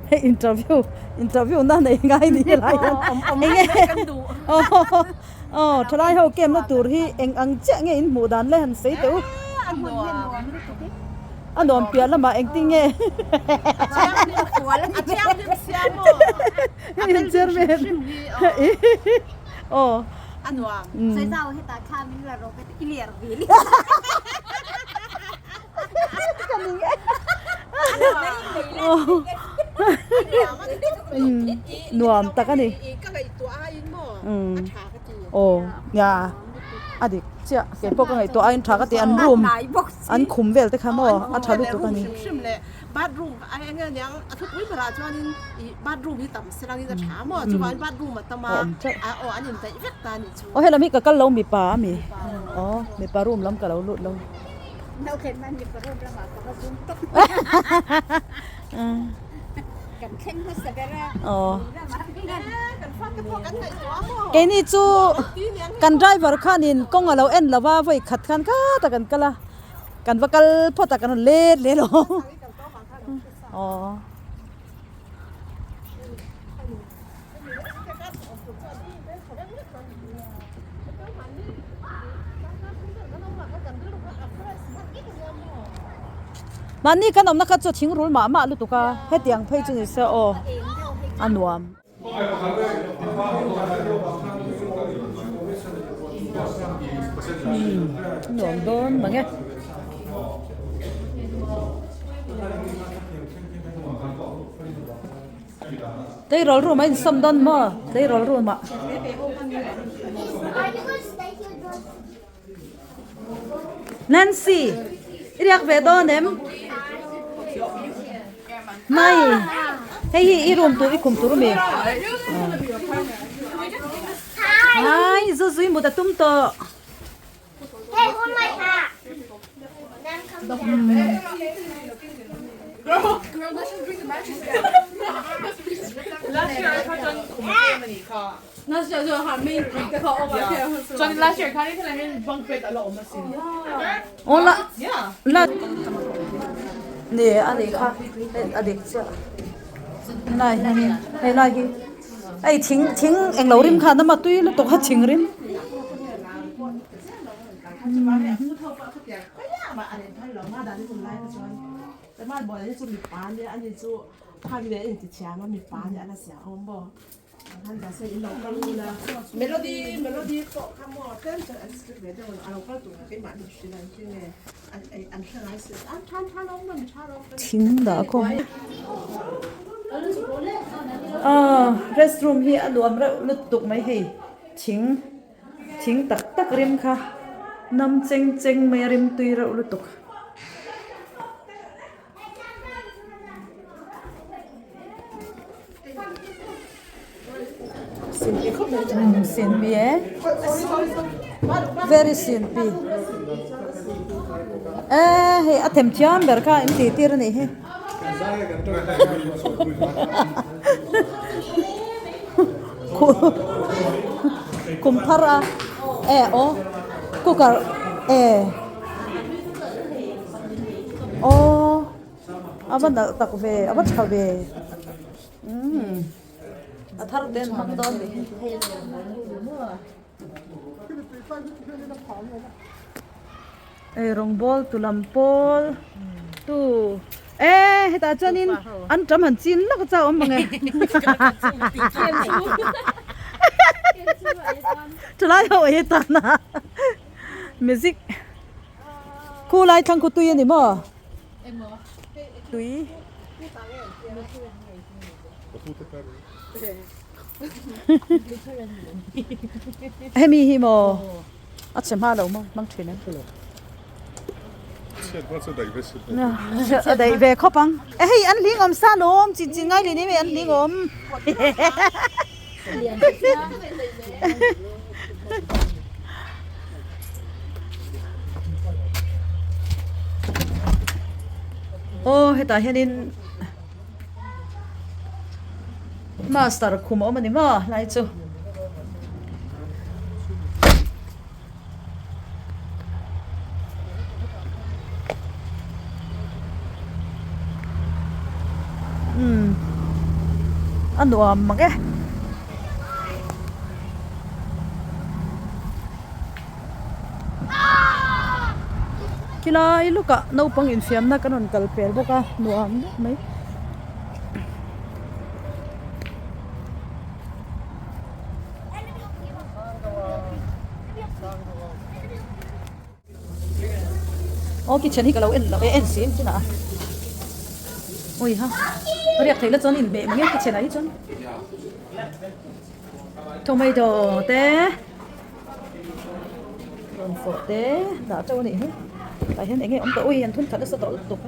Hei interview interview na nei ngai ni helai hian eng nge aw thalai ho camp na tur hi eng ang chiah nge in hmuh dan le han sawi teh u a nuam piah lamah engtin nge chairman aw Nuam tak a ni. Aw nia a dik chiah kei pawh ka ngaihtuah aiin tha ka ti an room an khum vel te kha maw a tha lutuk a ni. Bathroom a eng nge niang a thupui berah chuanin ih bathroom hi tam se langin a tha maw chuvangin bathroom a tam a aw an indaih vek ta a nih chu. Aw helam hi ka kal lo mipa a mi aw mipa room lam ka lo lut lo. Keini chu kan driver khanin kawng a lo en lo va vawi khat khan khat a kan kal a. Kan va kal phawt a kan rawn let leh lo aw. Mahni kan awmna kha chu thingrul mah mah lutuk a hetiang phei chu ni se aw a nuam. Nuam dawn mang e. Tleirawl room a insawm dawn maw tleirawl room ah. Nancy i riak ve dawn em? Mai hei hi i room tur i khum tur a mi? Hai zu zui mut a tum tawh. Aw la la ni a nih kha a dik chiah helai hian helai hi hei thing thing englo rim khan a tui lutuk a thing rim. Thing dah khawm ah restroom hi a nuam reuh lutuk mai hei thing thing tak tak rim kha nam cheng cheng mai a rim tui reuh lutuk. Sinpi e very sinpi e hei a them thiam ber kha in tih tir a nih hi kum thar a e aw cooker e. Aw a va nalh tak ve a va tha ve umm a thar te an hmang dawn nih hi ei rawngbawl tu lam pawl tu e hetah chuanin an tam han chin lawk a chau awm ang e chulai ho ei atan a music. Khu lai thlang khu tui a ni maw? Tui. Hemi hi maw? A chhe hma lo maw? Hmang thin em? A daih ve khawp ang. E hei an hling awm sa lawm chin chin ngai leh ni mai an hling awm. Aw hetah hianin master khum a awm a ni maw hlai chu. A nuam mang e. Khilai lukah naupang infiamna kan rawn kal pel bawk a nuam deuh mai. Aw kitchen hi ka lo en loh e en si chinah a ui ha riak theih la chuan inhmeh mai a kitchen ah hi chuan tomato te rawn fawh te dah teuh a nih hi tah hian eng nge awm tawh ui an thun khat nasa tawh lutuk a.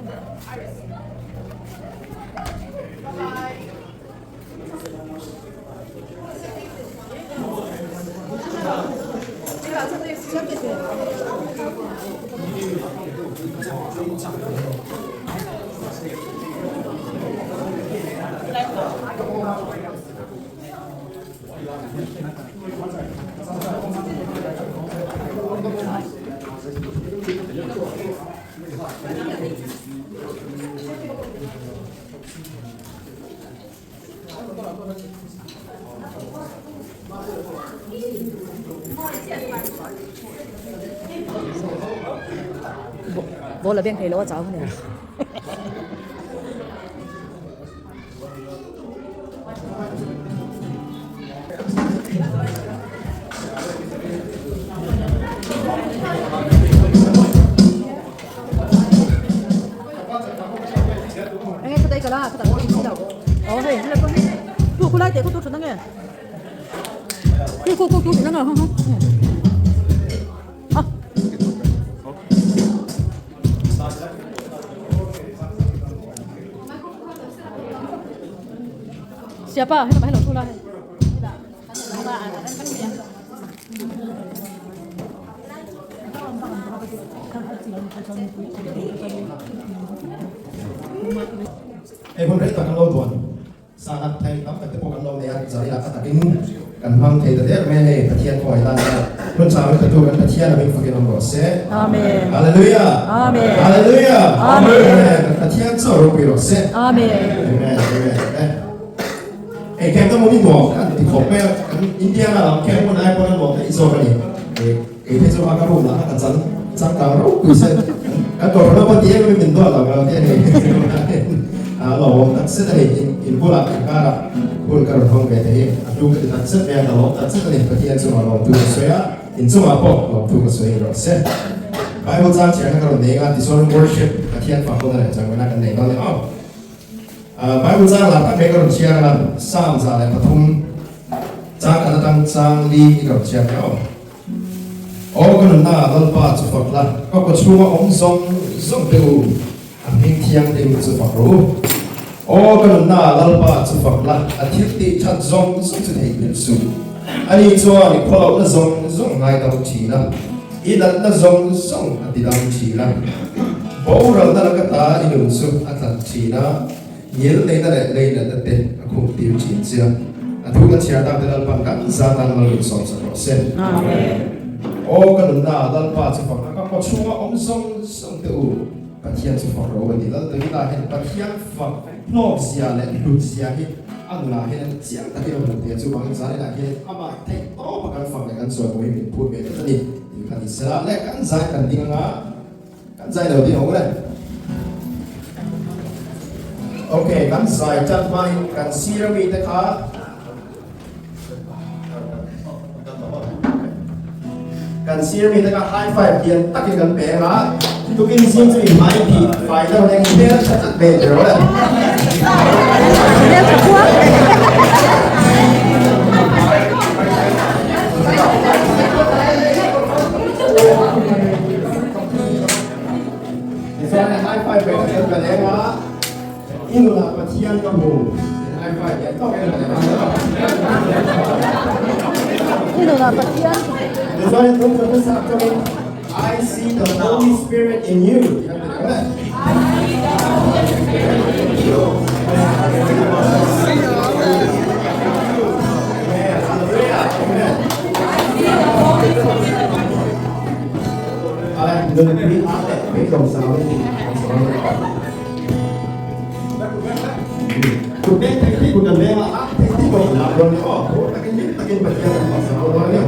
Ball a beng thei lo a chau a ni. Siapa? Hello, hello, hello. Hei hun rei tak kan lo duan sanat thei tam tak te pawh kan lo nei a, zariah a takin kan hmang thei ta der mai a hei Pathian khawngaih tan hian hun chang ri tatu kan Pathian a hming fakin awm rawh se. Amen. Hallelujah. Amen. Hallelujah. Amen. Amen. Pathian chu ropui rawh se. Amen. Amen. Amen. Hei camp na hmun hi nuam kan ti khawp mai a, kan Indiana lam camp hmun ai pawn a nuam daih zawk a ni. Kei phei chu a ka room lah kha ka chang changkang ropui se kan kawrhna pawh ti em em min duat lo ka lo ti a ni. A lawmawm tak zet a ni, in bulah in karah hun ka rawn hmang ve thei hi a hlu ka ti tak zet mai a, ka lawm tak zet a ni. Pathian chungah lawmtu ka sawi a, in chungah pawh lawmtu ka sawi rawh se. Bible chang chhiarna ka rawn nei anga tichuan worship Pathian fahawna leh changmena kan nei dawn leh awm. Bible chang lah tak mai ka rawn chhiar a, Psalm 103 chang khat atang chang li hi ka rawn chhiar mai aw. Aw ka nunna Lalpa chu fak la, ka kaw chhunga awm zawng zawng te u, a hming thiang te u chu fak rawh u. Aw ka nunna Lalpa chu fak la, a thil tih that zawng zawng chu theihnghilh suh. Ani chuan i khawlohna zawng zawng ngaidam thin a, i natna zawng zawng a tidam thin a. Boralna laka ta i nun chu a tlat thin a, ngil neihna leh leinatna te a khum tir thin che a. A thu kan chhiar tak te Lalpan kan zat tan mal min sawm sak rawh se. Aw ka nunna Lalpa chu fak a, ka kaw chhunga awm zawng zawng te u, Pathian chu fak rawh u a ti. Lal Davida hian Pathian fak hlawk zia leh hlut zia hi a nunah hian chiang takin a hmuh thei a, chuvangin zaninah hian amah theih tawpa kan fak leh kan chawimawi hi min phut ve tlat a ni tih kha ni sela leh kan zai kan ding anga Kan zai lo ding awm le. Ok, kan zai tan hmain kan sir ami te kha kan sir mi te kha high five lian takin kan pe anga tukin zing chu in hmai phih fai deuh hleng hmel tha tak ve ber le. Hmel tha kual. Tichuan high five ve tak kan leng a, i nunah Pathian ka hmu in high five leh tawk em kan leng a. I nunah Pathian. Tichuan in tum kan sak chungin I see the Holy Spirit in you tih kan ti leng le. Amen. Hallelujah. Amen. Nunpui a leh beidawng zau in tih kan sawi a ni. Kut beng thei thin. kun kan vengah a engtin pawh kan lak dawn nia aw, phur takin hlim takin Pathian kan hmasa ho dawn nia.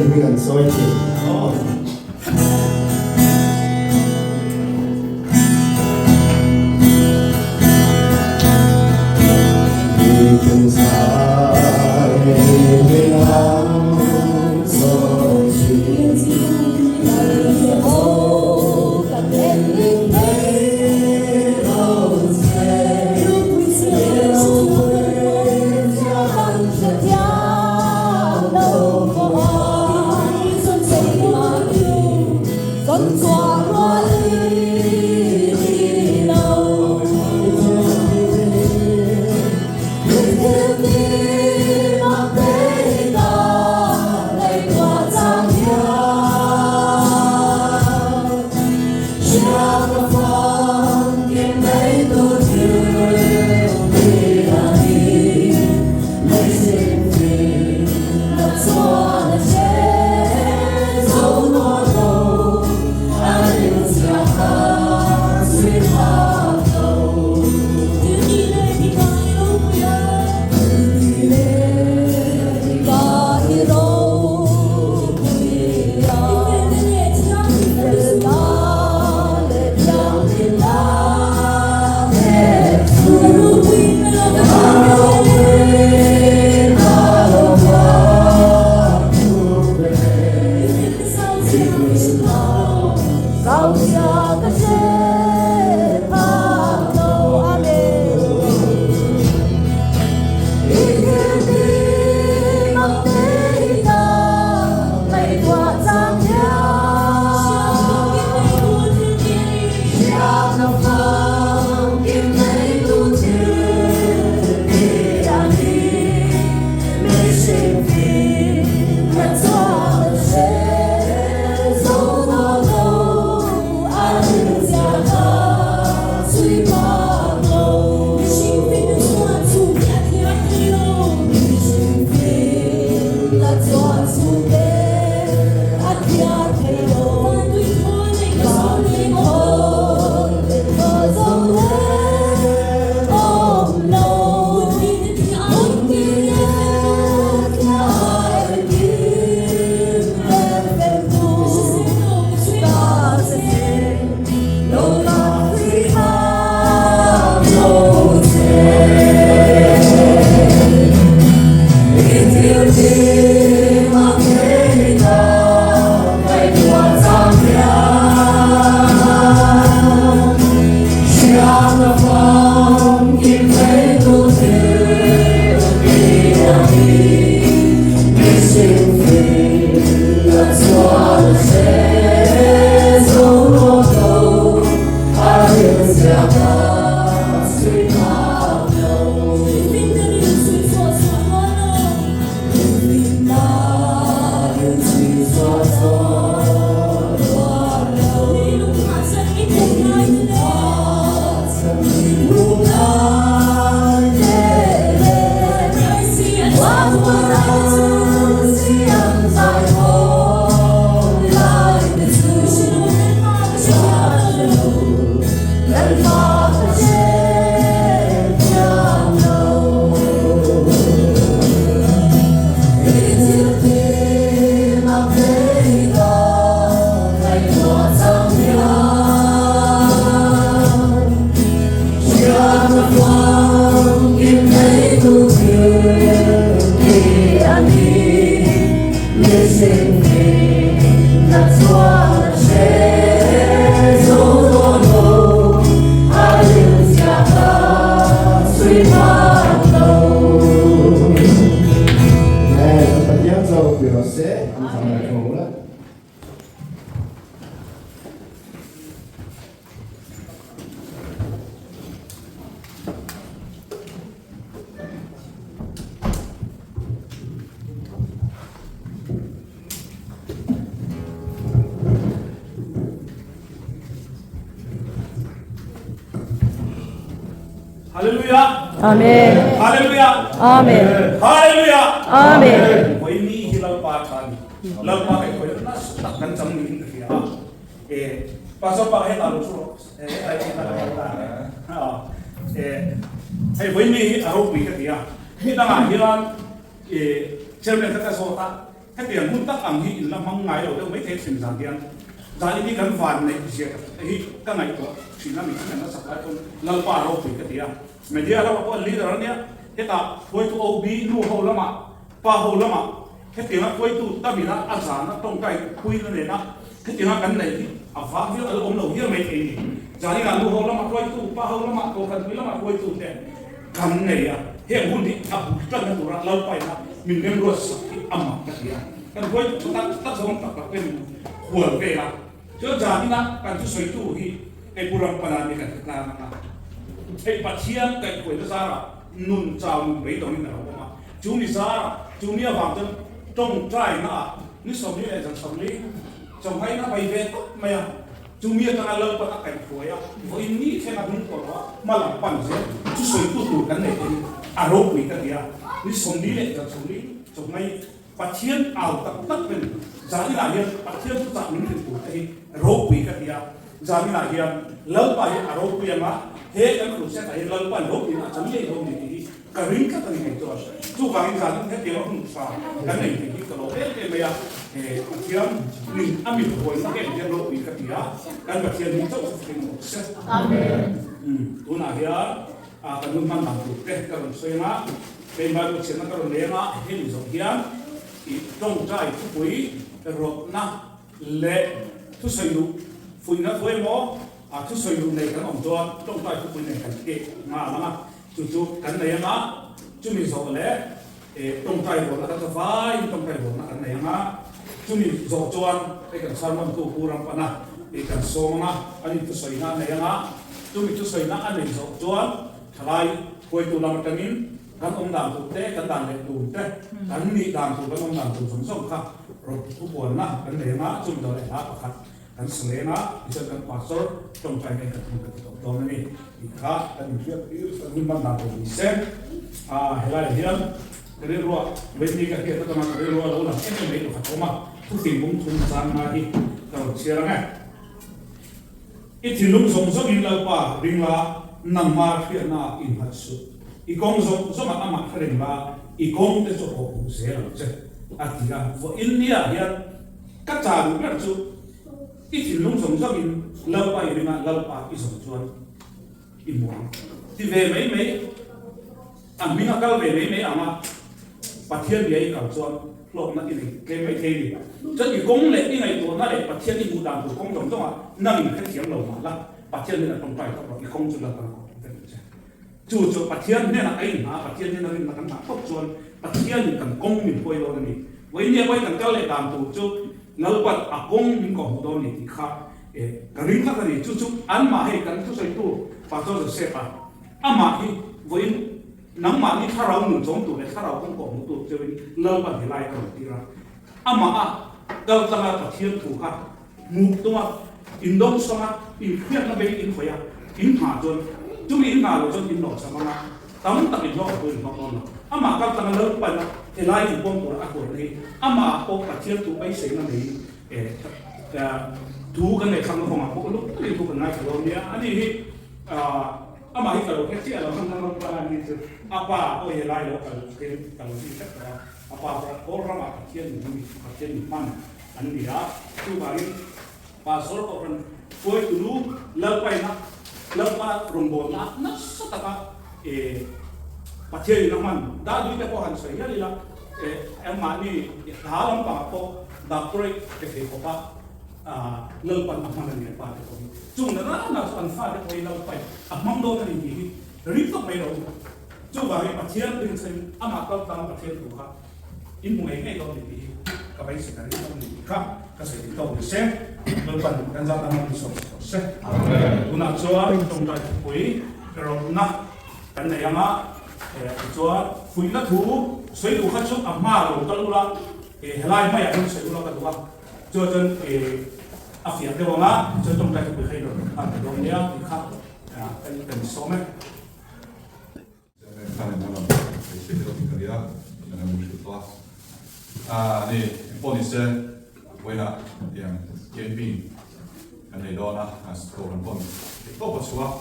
Pathian hming an sawi thin. Aw. Hallelujah. Amen. Hallelujah. Amen. Hallelujah. Amen. Koi ni hi lalpa tha ni. Lalpa kai koi na tak kan chang ni in ka hria a. E pastor pa he ta lo chu e ai chi ta ka ta. E hei voi ni hi a ropui ka ti a. Ni dangah hian e chairman kha ka zawt a. Hetiang hun tak ang hi in la hmang ngai lo deuh maithei thin zan hian zan hi kan van neih zia hi ka ngaihtuah thin a, mitthi kan la sak lai pawn Lalpa ropui ka ti a. Media lamah pawh an leader a nia, hetah hruaitu OB nu ho lamah, pa ho lamah hetianga hruaitu tamina a zana tawngtai puina nena hetianga kan neih hi a vang viau a la awm lo hial maithei a ni. Zaninah nu ho lamah hruaitu, pa ho lamah, kohhranpui lamah hruaitu te kan nei a, heng hun hi a bul tanna tura Lalpaina min remruat sak hi a mak ka ti a, kan hruaitu thu tak tak zawng tak tak te min hual vel a. Chuan zaninah kan thusawitu hi hei Pu Rampana nia kan hre tlang ang a, hei Pathian kaihhruaina zarah nun chau nun beidawngin a lo awm a, chu mi zarah, chu mi avang chuan tawngtaina ah ni 40 leh zan 40 chawnghaina bai ve tawp mai a, chu mi atanga Lalpan a kaihhruai a, vawiin ni thleng a hnung tawh lo a, hma lam pan zel thusawitu tur kan nei te hi a ropui ka ti a, ni 40 leh zan 40 chawnghai Pathian au tak tak rin zaninah hian Pathian thuchah min rin tur te hi ropui ka ti a, zaninah hian Lalpa hi a ropui ang a, he kan crusade ah hian Lalpa'n ropuina a chang ngei dawn ni tih hi ka ring tlat a ni ngei chuan. Chuvangin zanin hetianga hun tha kan nei thei hi ka lo em em mai a, he Pathian min a mit huaina em hian ropui ka ti a, kan Pathian hi chauh chu thleng rawh se. Amen. Tunah hian kan hun hman dan tur te ka rawn sawi ang a. Hei Bible chhiatna ka rawn leng a, hemi zawh hian i tawngtai thupui rawtna leh thusawi duh fuihna thu emaw a thusawi duh nei kan awm chuan tawngtai thupui nei kan pek nghal ang a, chu chu kan nei ang a, chumi zawh leh tawngtai rawtna kan tha vaiin tawngtai rawtna kan nei ang a, chumi zawh chuan hei kan sermon tu Pu Rampana i kan sawm ang a, ani thusawina a nei ang a, chumi thusawina a nei zawh chuan thalai Hruaitu lam atangin kan awm dan tur te, kan dan leh tur te, kan nih dan tur, kan awm dan tur zawng zawng kha rawn thupuanna kan nei ang a, chumi dawh leh hla pakhat kan sawi ang a, tichuan kan pastor tawngtai nen kan hun kan ti tawh dawn a ni tih kha kan inhriat tir kan hun hman dan tur ni se. Helaiah hian ka rilruah Wendy ka hriat atanga ka rilrua lo lang em em mai pakhat a awm a, thufing bung thum chang ngai hi ka rawn chhiar ang e. I thinlung zawng zawngin Lalpa ring la, nangma hriatnaah innghat suh. I kawng zawng zawngah amah hre reng la, i kawng te chu a pawh hmuh zel ang che, a ti a. Vawiin niah hian ka cha duh ber chu i thinlung zawng zawngin Lalpa i ring a, Lalpa i zawng chuan i hmu ang. Ti ve mai mai, a hming a kal ve mai mai ang a, Pathian bia i kal chuan hlawkna i nei tlem mai thei a ni. Chuan i kawng leh i ngaihtuahna leh Pathian i hmuh dan tur kawng zawng zawngah nang in hrethiam lo mah la, Pathian hnenah tawngtai tawp rawh, i kawng chu Lalpan a kawp vek ang che. Chu chu Pathian hnenah a inhna a, Pathian hnena rinna kan dah tawp chuan Pathianin kan kawng min hruai dawn a ni. Vawinia vawi kan kal leh dan tur chu Lalpan a kawng min kawhhmuh dawn a ni tih kha ka ring tlat a ni. Chu chu anmah hei kan thusawitu Pastor Joseph-a amah hi vawiin Nangmahni thlarau nun chawm tur leh thlarau kawng kawh hmuh tur cheuhin Lalpan helai a rawn tir a. Amah a kal tlanga Pathian thu kha hmuh tum a, indawng sawng a, inhriatna beng in hawi a, in hna chuan chumi in hna lo chuan in lawh cham ang a, tam tak in hlawk tur in hlawk dawn lo. Amah kal tlanga Lalpan a helai in pawm tura a hruaina hi amah pawh Pathian thu beiseina neiin thu kan ngaihthlakna kawngah pawh uluk takin thu kan ngaithla dawn nia. Ani hi Amah hi ka lo hre chiah lo, hman ram pa ni chu a pa pawh hi helai lo kal khin ka lo zui hrep tawh a, a pa pawh Kawl ramah Pathian min hmang Pathian min hman an ni a, chuvangin Pastor Kohhran hruaitu lu Lalpaina Lalpa rawngbawlna nasa taka Pathian in a hman Dadui te pawh han sawi hial ila engmahni hla lampangah pawh doctorate pe thei khawpa Lalpan a hman a ni an pa te pawh hi. Chung na rana chu an fate pawh hi Lalpain a hmang dawn a ni tih hi ring tawk mai lo. Chuvangin Pathian rinchhain amah kal tlang Pathian thu kha in hmu ngei ngei dawn a ni tih hi ka beisei ka ring tawk a ni tih kha ka sawi thei tawk ni se. Lalpan kan zat ang min sawm sak rawh se. Tunah chuan tawngtai thupui rawtna kan nei ang a, tichuan fuihna thu sawi duh kha chu a hma lo kal ula, helai hmaiah hian sawi ula ka duh a. Chuan chuan a fiah deuh ang a, chuan tawngtai thupui kha i rawn nghal ta dawn nia tih kha kan kan sawm e. Ni pawh ni se vawiinah tiang camping kan nei dawn a, program pawh theih tawp a chhuah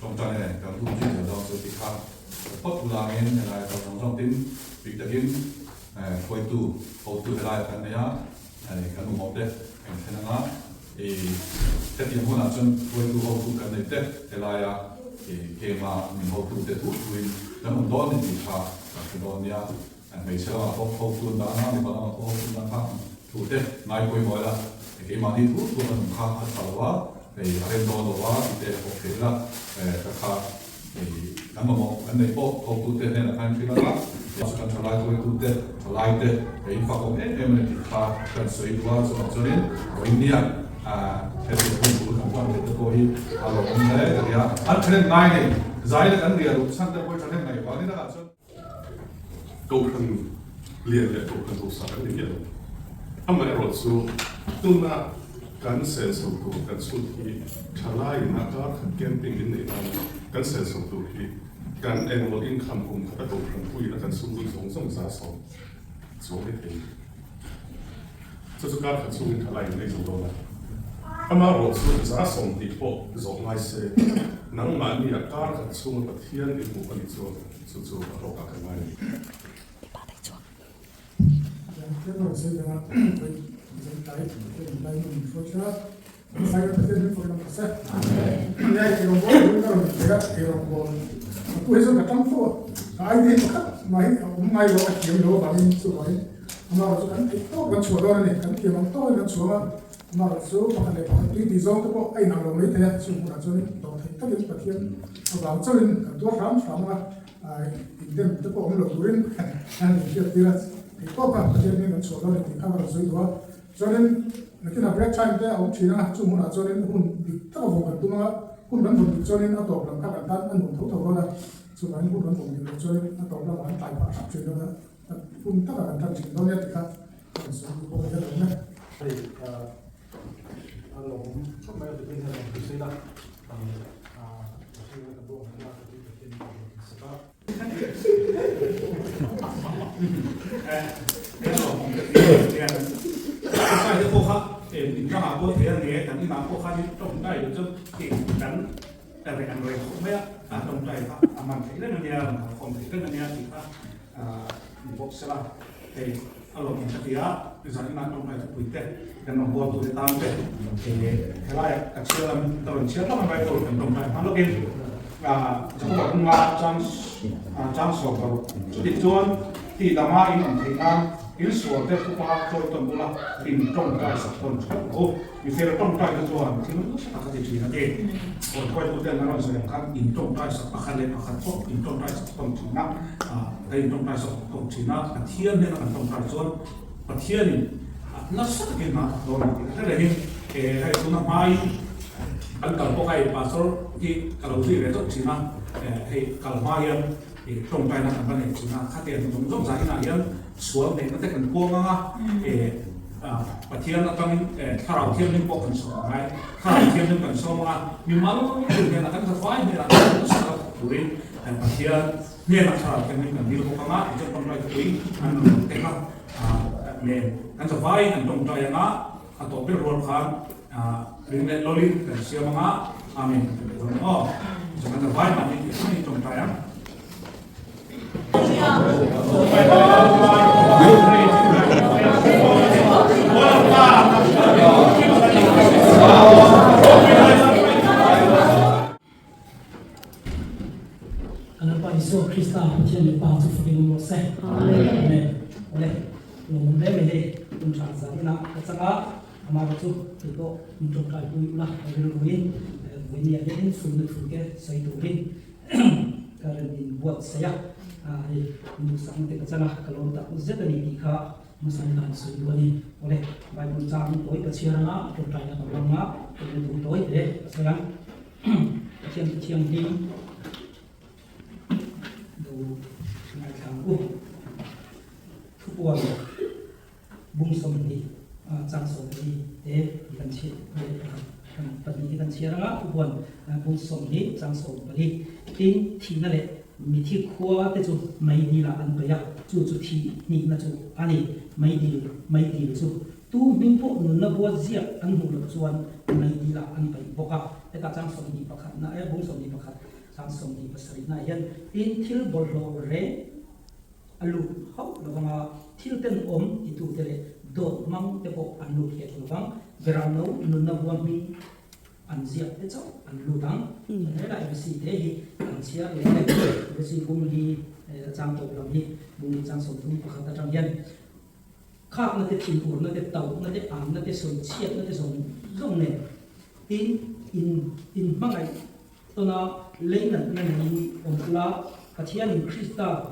tawngtai nen kan hun zui zel dawn chu tih kha phawt ulangin helai kal zawng zawng tin bik takin. Hruaitu, hotu helaiah kan nei a, kan mamawh te a inthlen anga, hetiang hunah chuan hruaitu hotu kan nei te helaia kema min hotu te duh duhin kan awm dawn ni tih kha kan hre dawn nia. Hmeichhe lamah pawh hotu an dah anga, mipa lamah pawh hotu an dah kha thu te ngai pawimawh ila, keimahni thu thu an awm kha a tha lo a, hei a rem dawn lo a tih te pawh thei ila, ka kha Hei kan mamawh kan neih pawh thawktute hnenah khan hrilh anga, chu kan thalai hruaitute, thalaite hei in fakawm em em a ni tih kha kan sawi duh a, chuvang chuanin Vawinia hetiang hun bul kan hman theih te pawh hi a lawmawm hle ka ti a, an thahnem ngai nei zai leh kan ria luh chhan te pawh hi thahnem ngaih vang ni takah chuan. Kohhran lian leh kohhran hausa kan ni miah lo. Amaherawhchu tuna kan senso tur kan chhut hi thalaiin a kar khat camping in neih nana kan senso tur hi kan annual income kum khat a kohhran puiin a kan sum lut zawng zawng 100 chuang ni thei. Chu chu kar khat chhungin thalaiin ei zo dawn a. Amaherawhchu 100 tih pawh zawh ngai se nangmahnia kar khat chhunga Pathian i hmuh a nih chuan Chu chu a hlawkah kan ngai a ni. Indem te pawh awm lo turin an inhriat tir a, theih tawk a Pathian hming kan chhuah dawn a ni tih kha ka rawn sawi duh a. Chuanin nakinah break time te a awm thin a, chung hunah chuanin hun dik taka vawm kan tum a, hun kan vawm dik chuanin a tawp lam kha kan tan a nuam tho tho dawn a, chuvangin hun kan vawm dik loh chuanin a tawp lamah an tlai phah hrap thin dawn a, hun taka kan tan thin dawn nia tih kha ka rawn sawi duh bawk a ni a lawm e. Hei a lawmawm khawp mai a, Pathian hian a rawn sawi a, A lawm ka ti a, zanin ah tawngtai thupui te kan rawn bual tur te tan te helai ah ka chhiar lam ka rawn chhiar hlauh ang Bible kan tawngtai hma lawkin Jakoba bunga chang chang 16 chutih chuan ti dama in awm theih nan in sual te thupa chawi tawn ula in tawngtai sak tawn theuh rawh u. Mi fel tawngtai te chuan thil nasa tak a ti thin a ti. Awi hruaitu ten an rawn sawi ang khan in tawngtai sak pakhat leh pakhat pawh in tawngtai sak tawn thin a, kan in tawngtai sak tawn thin a, Pathian hnena kan tawngtai chuan Pathianin nasa takin hna a thawk dawn a ni tih ka hre rengin hei tuna hmain kan kal bawk a hei pastor hi ka lo zui ve deuh thin a, hei kal hma hian tawngtaina kan va nei thin a, khatiang zawng zawng zah inah hian sual neihna te kan puang ang a, Pathian atangin Thlarau Thianghlim pawh kan sawm ngai, Thlarau Thianghlim kan sawm ang a, mimal tur hnenah kan zavai hnenah kan nasa taka thawk turin Pathian hnenah Thlarau Thianghlim kan dil bawk ang a, tichuan tawngtai thupui an rawn rawn tek a, nen kan zavaiin kan tawngtai ang a, a tawh ber rual khan ring leh lawlin kan siam ang a, Amen kan ti leh dawn aw. Tichuan kan zavai mahni tih hmangin tawngtai ang. Kan Lalpa Isua Krista Pathian leh Pa chu fakin awm rawh se. Amen. Awle, lawmawm hle mai hei, tum tha zan inah ka chang a, amaherawh chu kei pawh min tawngtai pui ula ka rilruin vawinia hianin chhunna thu te sawi turin Ka rawn in buatsaih a, hei duhsakna te ka chang a, ka lawm tak zet a ni tih kha hmasa in ka han sawi duh a ni. Awle, Bible chang tawi ka chhiar anga, tawngtaina ka hmang a, tawngna thu tawi hle ka sawi ang. Pathian thu thianghlim lo ngaithla ang u. Thupuan bung 20 chang 14 te hi kan chhiar kan pahnih hi kan chhiar anga thupuan bung 20 chang 14 tin thihna leh mithi khua te chu meidil ah an paih a chu chu thih hnihna chu a ni meidil meidil chu tu hming pawh nunna bua ziak an hmuh loh chuan meidil ah an paih bawk a hetah chang 21 na bung 21 chang 27 na ah hian tin thil bawlhhlawh reng. a lut hauh lo vang a, thil tenawm titute leh dawt hmang te pawh an lut hek lo vang. Beramno nunna bua hming an ziak te chauh an lut ang. Helai Efesi te hi kan chhiar leh e. Efesi bung hi a chang tawp lam hi bung hi chang 31 atang hian khakna te, thinurna te, tauhna te, anna te, sawichhiatna te zawng zawng nen tin in inhmangaih tawna leinatna neiin awm ula, Pathianin Krista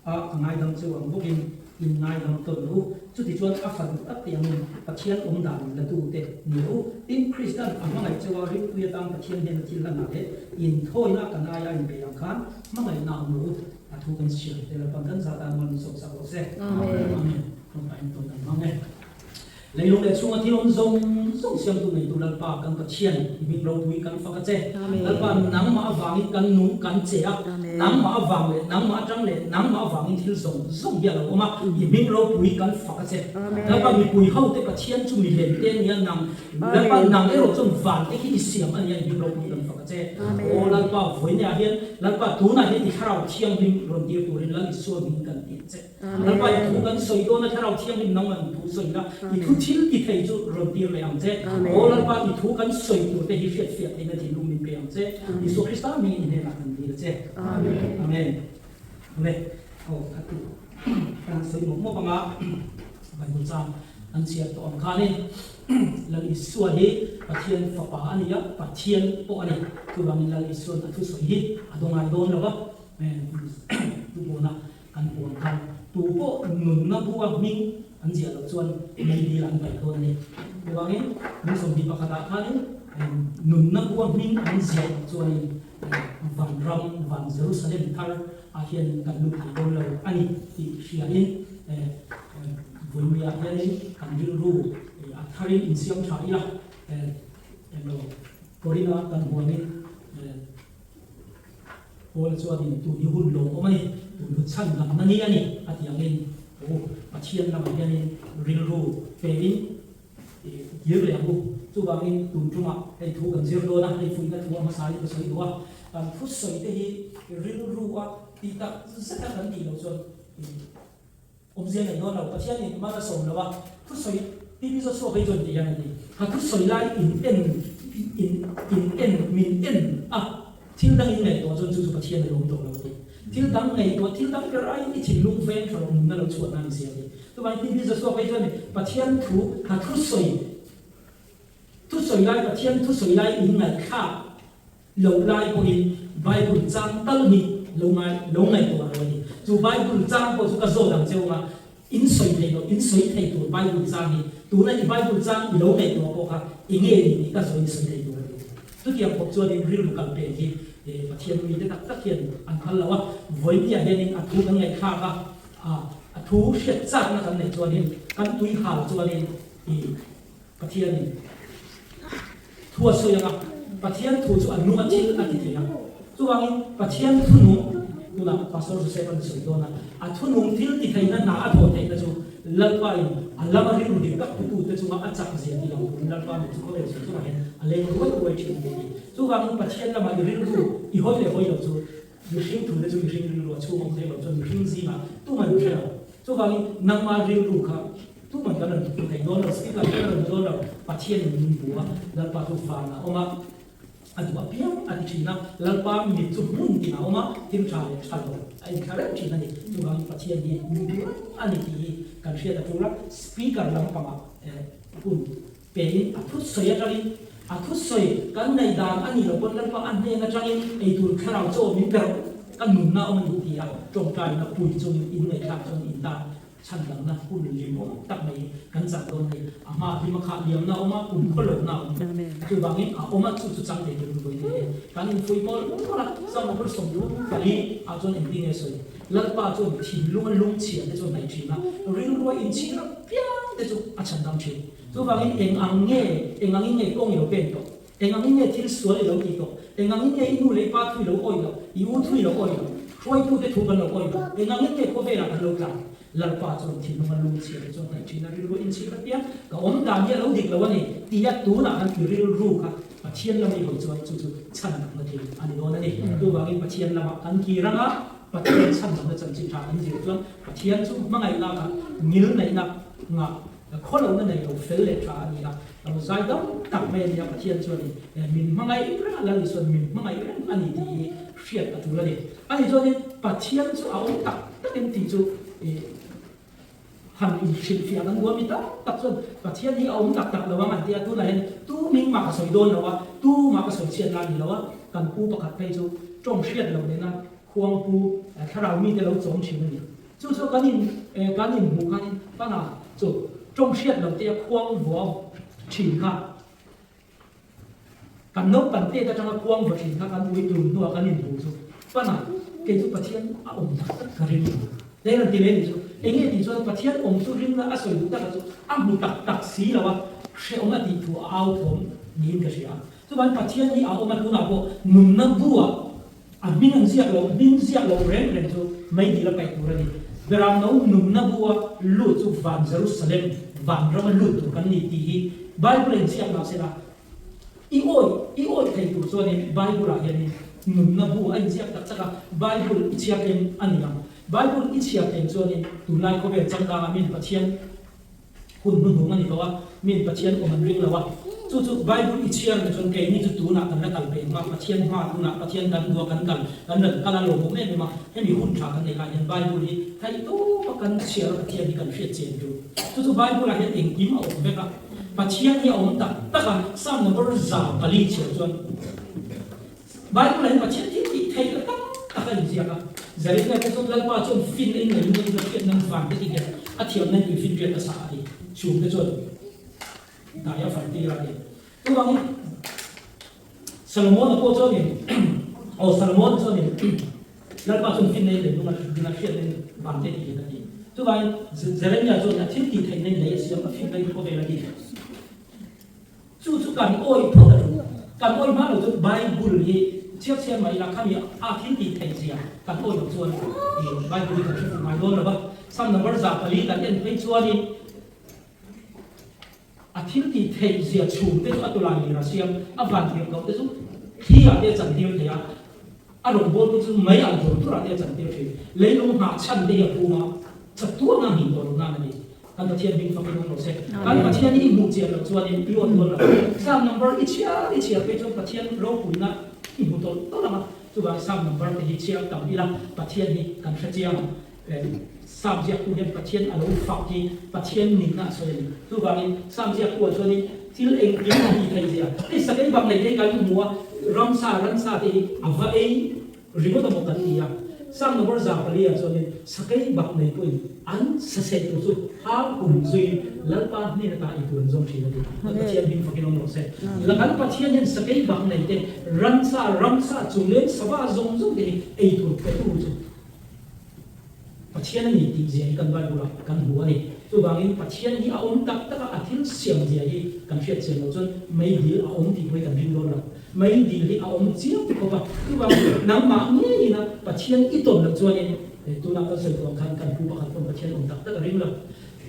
a a ngaidam cheu ang bawkin in ngaidam tawn lo u. Chutichuan a fa duh tak te angin Pathian awm dan la tu te ni lo u. Tin, Kristan a hmangaih cheu a, ringpui atan Pathian hian a thil hlanah leh inthawina kan aia a inpeih ang khan hmangaihna awm lo u. A thu kan siam te Lalpan kan zah dan man sawm sak rawh se. Amen. Tawngtain tawn kan hmang e. Leilung leh chhunga thil awm zawng zawng siamtu neitu Lalpa kan Pathian i hming ropui kan fak a che. Lalpa nangmah avangin kan nung kan che a, nangmah avang leh nangmah atang leh nangmah avangin thil zawng zawng hi a lo awm a, i hming ropui kan fak a che. Lalpa mipui hote Pathian chu mi lem te nia nang Lalpa nang erawh chuan van te khi i siam a nia i hming ropui kan fak a che. Aw Lalpa vawineah hian Lalpa tunah hian i thlarau thianghlim rawn tir turin Lal Isua hming kan ti a che. Lalpa i thu kan sawi dawn a Thlarau Thianghlim nangman i thu sawi la, i thu thil ti thei chu rawn tir leh ang che. Aw Lalpa i thu kan sawi tur te hi hriatfiah theihna thinlung min pe ang che. Isua Krista hmingin i hnenah kan dil a che. Amen. Amen. Aw kha tu kan sawi mawp mawp anga Bible chang an chhiar tawh ang khanin Lal Isua hi Pathian fapa a ni a, Pathian pawh a ni. Chuvangin Lal Isuan a thusawi hi a dawngai dawn lo va, tu pawna Kan puan khan tu pawh nunna bua hming an ziah loh chuan meidil an paih dawn a ni. Chuvangin min 21 ah khanin nunna bua hming an ziah loh chuanin vanram, van Jerusalem thar ah hian kan lut thei dawn lo a ni tih hriain vawimuiah hianin kan rilru a tharin insiam tha ila englo Korinah kan huamin Paula chuanin tun hi hun lawmawm a ni, tun hu chhan lamna ni a ni a ti angin u Pathian lamah hianin rilru fein kir leh ang u. Chuvangin tun tumah hei thu kan zir dawn a, hei fuihna thu a hmasa in ka sawi duh a, kan thusawi te hi rilru a tih tak zet a kan tih loh chuan Awmzia nei dawn lo, Pathianin mal a sawm lo a, thusawi TV zawt chhuak phei chuan ti hian a ti. Ka thusawi lai in en in in en min en a, thil dang in ngaihtuah chuan chu chu Pathian a lawm tawh lo a ti. Thil dang ngaihtuah thil dang ber aiin i thinlung veng tha rawh nunna lo chhuah nan i sia a ti. Chuvangin TV zawt chhuak phei chuan Pathian thu ka thusawi thusawi lai Pathian thusawi lai in ngaihthlak Lo lai pawhin Bible chang tal hi lo ngai lo ngaihtuah lo a ni. Chu Bible chang pawh chu ka zawt ang che u a, in sawi thei lo, in sawi thei tur Bible chang hi tuna i Bible chang i lo ngaihtuah pawh kha i nge ni tih ka zawh in sawi thei tur a ni. Chutiang khawp chuanin rilru kal pek hi Pathian mite tak tak hian an phal lo a, vawinia hianin a thu kan ngaihthlak a, a thu hriat chakna kan neih chuanin kan tui hal chuanin i Pathianin thu a sawi ang a, Pathian thu chu a nung a thil a ti thei ang. Chuvangin Pathian thu nung, tunah Pastor Joseph an sawi dawn a, a thu nung thil ti theihna hna a thawh theihna chu Lalpain a lama rilru dik tak putute chunga a chak zia ti lang turin Lalpa mit chu khawvel sawi chungah hian a leng ruai ruai thin a ni ti. Chuvangin Pathian lama i rilru i hawi leh hawi lo chu mihring thute chu mihring rilru a chhung awm hlek lo chuan mihring zingah tuman hre lo. Chuvangin nangma rilru kha Tuman kan rawn hmu thei dawn lo, speaker kan rawn hmu dawn lo, Pathianin min hmu a, Lalpa chu van a awm a, a duh apiang a ti thin a, Lalpa mit chu hmun tin a awm a, thil tha leh tha lo a inthla reng thin a ni. Chuvangin Pathian hi min hmu reng a ni tih hi kan hriat a tul a, speaker lampangah hun pein a thusawi atangin, a thusawi kan ngaihdan a nih loh pawn Lalpa a hnen atangin eitur thlarau chaw min pe rawh, ka nunna a awm a ni tih a tawngtaina pui chungin in ngaihthlak chuan in tan Chhandamna hun limawm tak mai kan chak dawn a ni. A hma hlim a khah liamna a awm a, kum khawlawkna a awm. Chuvangin a awm a, chu chu chang thei turin vawi nei e. Kan infuih mawl mawl a, Sam a hur 34 ah chuan engtin nge sawi? Lalpa chuan thinlunga lungchhia te chu a hnaih thin a, rilrua inchhir apiang te chu a chhandam thin. Chuvangin eng ang nge, eng angin nge kawng i lo pen tawh? Eng angin nge thil sual i lo tih tawh? Eng angin nge i nu leh i pa thu i lo awih loh? I u thu i lo awih loh? Hruaitute thu kan lo awih loh? Eng angin nge khawvelah kan lo tlan? Lalpa chuan thinlunga lungchhia te chuan hnaih thin a, rilru inchhir apiang ka awm dan hi a lo dik lo a ni tia tunah khan i rilru kha Pathian lam i hawi chuan chu chu chhan takna thil a ni dawn a ni. Chuvangin Pathian lamah kan kir ang a. Pathian chhan lohna chanchin tha kan zir chuan Pathian chu hmangaihna kha ngil neihna ngah khaw lohna nei lo fel leh tha a ni a, lo zai dam tak mai a ni a, Pathian chuan min hmangaih reng a, Lal Isuan min hmangaih reng a ni tih hi hriat a tul a ni. Ani chuanin Pathian chu a awm tak takin tih chu han inhrilhfiah kan duh a, mi tam tak chuan Pathian hi a awm tak tak lo ang an ti a, tunah hian tu ming mah ka sawi dawn lo a, tu mah ka sawi chhiat lai ni lo a, kan pu pakhat phei chu tawng hriat loh nena khuangpu thlarau mite lo chawm thin a ni. Chu chu kan in kan inhmuh khanin pana chu tawng hriat loh te a khuang vua thin kha Kan naupang tet atanga khuang va thin kha kan ui tun hnuah kan inhmu chu pana kei chu Pathian a awm tak tak ka ring lo. Heng an ti mai anih chu. Enge tih chuan Pathian awm chu ringna a sawi duh takah chu a hmu tak tak si lo a, hrehawm a tih thu a au thawm niin ka hria. Chuvangin Pathian hi a awm a tunah pawh nunna buah a hming an ziak lo, hming ziak lo reng reng chu meidil a paih tur a ni. Beramno nunna bua lut chu van Jerusalem, vanrama lut tur kan ni tih hi Bible a inziak mah sela, i awi, i awi thei tur chuanin Bible-ah hianin nunna bu a inziak tak tak a, Bible i chhiar tlem a ni ang. Bible i chhiar tlem chuanin tunlai khawvel changkangah min Pathian Hun hnuhnung a ni tawh a, miin Pathian awm an ring lo a. Chu chu Bible i chhiar ni chuan keini chu tunah kan la kal peih ang a, Pathian hma tunah Pathian kan duh a kan kal, kan rawn kal a lawmawm em em a. Hemi hun tha kan neih lai hian Bible hi theih tawpa kan chhiar a Pathian hi kan hriat chian chu. Chu chu Bible ah hian engkim a awm vek a, Pathian hi a awm tak tak a, Psalm number 4 chhiar chuan Bible ah hian Pathian thil tih theih la tam tak a inziak a. Jeremiah te chuan Lalpa chuan fin a inngei nung in a hriat nan van te ti hian a thiam nan tui finriat a sa a ti. Chhung te chuan dai a fan tir a ti. Chuvangin Solomon-a pawh chuanin aw Solomon chuanin Lalpa chuan fin a inngei nung a din a hriat nan van te ti hian a ti. Chuvangin Jeremiah chuan a thil tih theih nan lei a siam a fin na in khawvel a ti. Chu chu kan awih phawt a ṭul. Kan awih hma lo chuan Bible hi chhiar chhiar mai ila khami a thil tih theih zia kan awih loh chuan Bible hi kan hre fuh ngai dawn lo va. Psalm number 4 kan en phei chuanin a thil tih theih zia chhum te chu a tulai lir a siam, a van tir koh te chu thli ah te a chan tir thei a, a rawngbâwl te chu mei alh dur dur ah te a chan tir thin. Leilung nghah chhan te hi a phum a, chatuanga nghih tawh loh nan a ni. Kan Pathian hming fakin awm lo se. Kan Pathian hi i hmuh chian loh chuanin i awt dawn lo. Psalm number i chhiar i chhiar phei chuan Pathian ropuina i hmu tawlh tawlh ang a. Chuvangin Psalm number te hi chhiar tam ila Pathian hi kan hre chiang ang. Psalm ziaktu hian Pathian a lo fak hi Pathian nihna a sawi a ni. Chuvangin Psalm ziaktu ah chuanin thil engkim a tih theih zia. Hei sakei bak nei te hi kan hmu a, ramsa ransa te hi a va ei Ringawt amaw kan ti a, Psalm number 4 ah chuanin sakei bak nei pawhin an saseh tur chu hang kum zuiin Lalpa hnen ata ei tur an zawng thin a ti. Kan Pathian hming fakin awm rawh se. La kan Pathian hian sakei bak nei te, ransa, ramsa, chungleng, sava zawng zawng te hi ei tur petu chu Pathian a ni tih zia hi kan Bible ah kan hmu a ni. Chuvangin Pathian hi a awm tak tak a, a thil siam zia hi kan hriat chian loh chuan meidil a awm tih pawh hi kan ring dawn lo. Meidil hi a awm chiang khawp a, chuvangin nangmah ngeiin a Pathian i tawn loh chuanin tunah kan sawi tawh ang khan kan pu pakhat pawn Pathian awm tak tak a ring lo.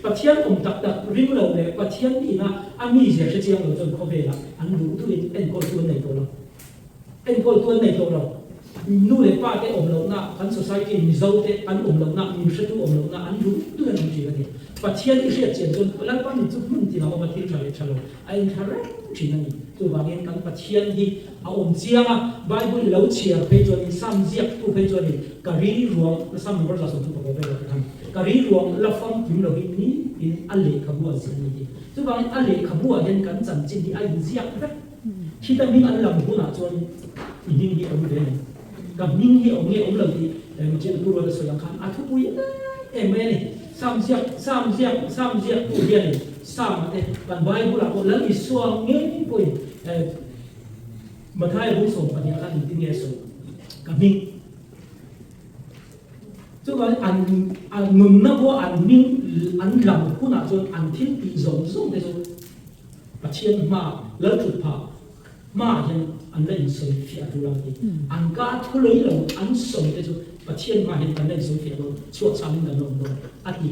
Pathian awm tak tak ring lo leh Pathian ina a mizia hre chiang lo chuan khawvelah an duh duhin enkawltu an nei tawh lo. Enkawltu an nei tawh lo. Nu leh pa te awm lohna, kan society Mizo te an awm lohna, min hretu awm lohna an duh duh an awm thin a ni. Pathian i hriat chian chuan Lalpa min chu hmun tin a awm a, thil tha leh tha lo a inthla reng thin a ni. Chuvangin kan Pathian hi a awm chiang a, Bible i lo chhiar phei chuanin Sam ziaktu phei chuanin ka ri ruang, Sam number 130 vel a ti khan, ka ri ruang la famkim lovin nitin a lehkhabu a ziah a ni tih. Chuvangin a lehkhabu ah hian kan chanchin hi a inziak vek. Khita hming an lam hunah chuan i hming hi a awm ve mai. Ka hming hi a awm nge awm lo tih Machina Pu Ruata sawi ang khan a thupui em em mai a ni. Sam ziak Sam ziak Sam ziaktu hianin Sam te kan Bible ah pawh Lal Isua ngei pawhin Mathaia bung 12 ah khan engtin nge a sawi? Ka hming Chuvangin an an nunna pawh an hming an lam hunah chuan an thil tih zawng zawng te chu Pathian hma Lalthut phah hmaah hian an la insawi fiah tur ang ti. An ka thu lei lo an sawi te chu Pathian hmaah hian kan la insawi fiah dawn, chhuah changin kan la awm dawn a ti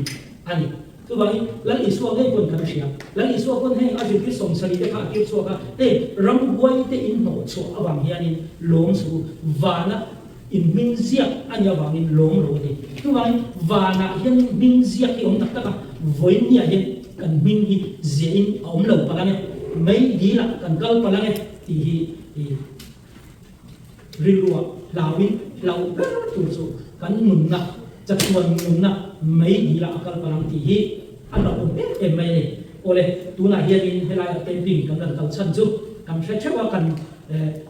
a ni. Chuvangin Lal Isua ngei pawn kan hria. Lal Isua pawn heng a zirtir 70 te kha a tir chhuak a, hei ramhuai te inhnawh chhuah avang hianin lawm suh u, vana. In hming ziak a nih avangin lawm lo a ti. Chuvangin vanah hian hming ziak hi a awm tak tak a, vawiinniah hian kan hming hi ziahin a awm lo palh ang e, mei dilah kan kal palh ang e tih hi rilruah hlauin hlauh ber tur chu kan nunna, chatuan nunna mei dilah a kal palh ang tih hi a hlauhawm em em mai a ni. Awle, tunah hianin helaiah camping kan rawn kal chhan chu kan hre theuh a, kan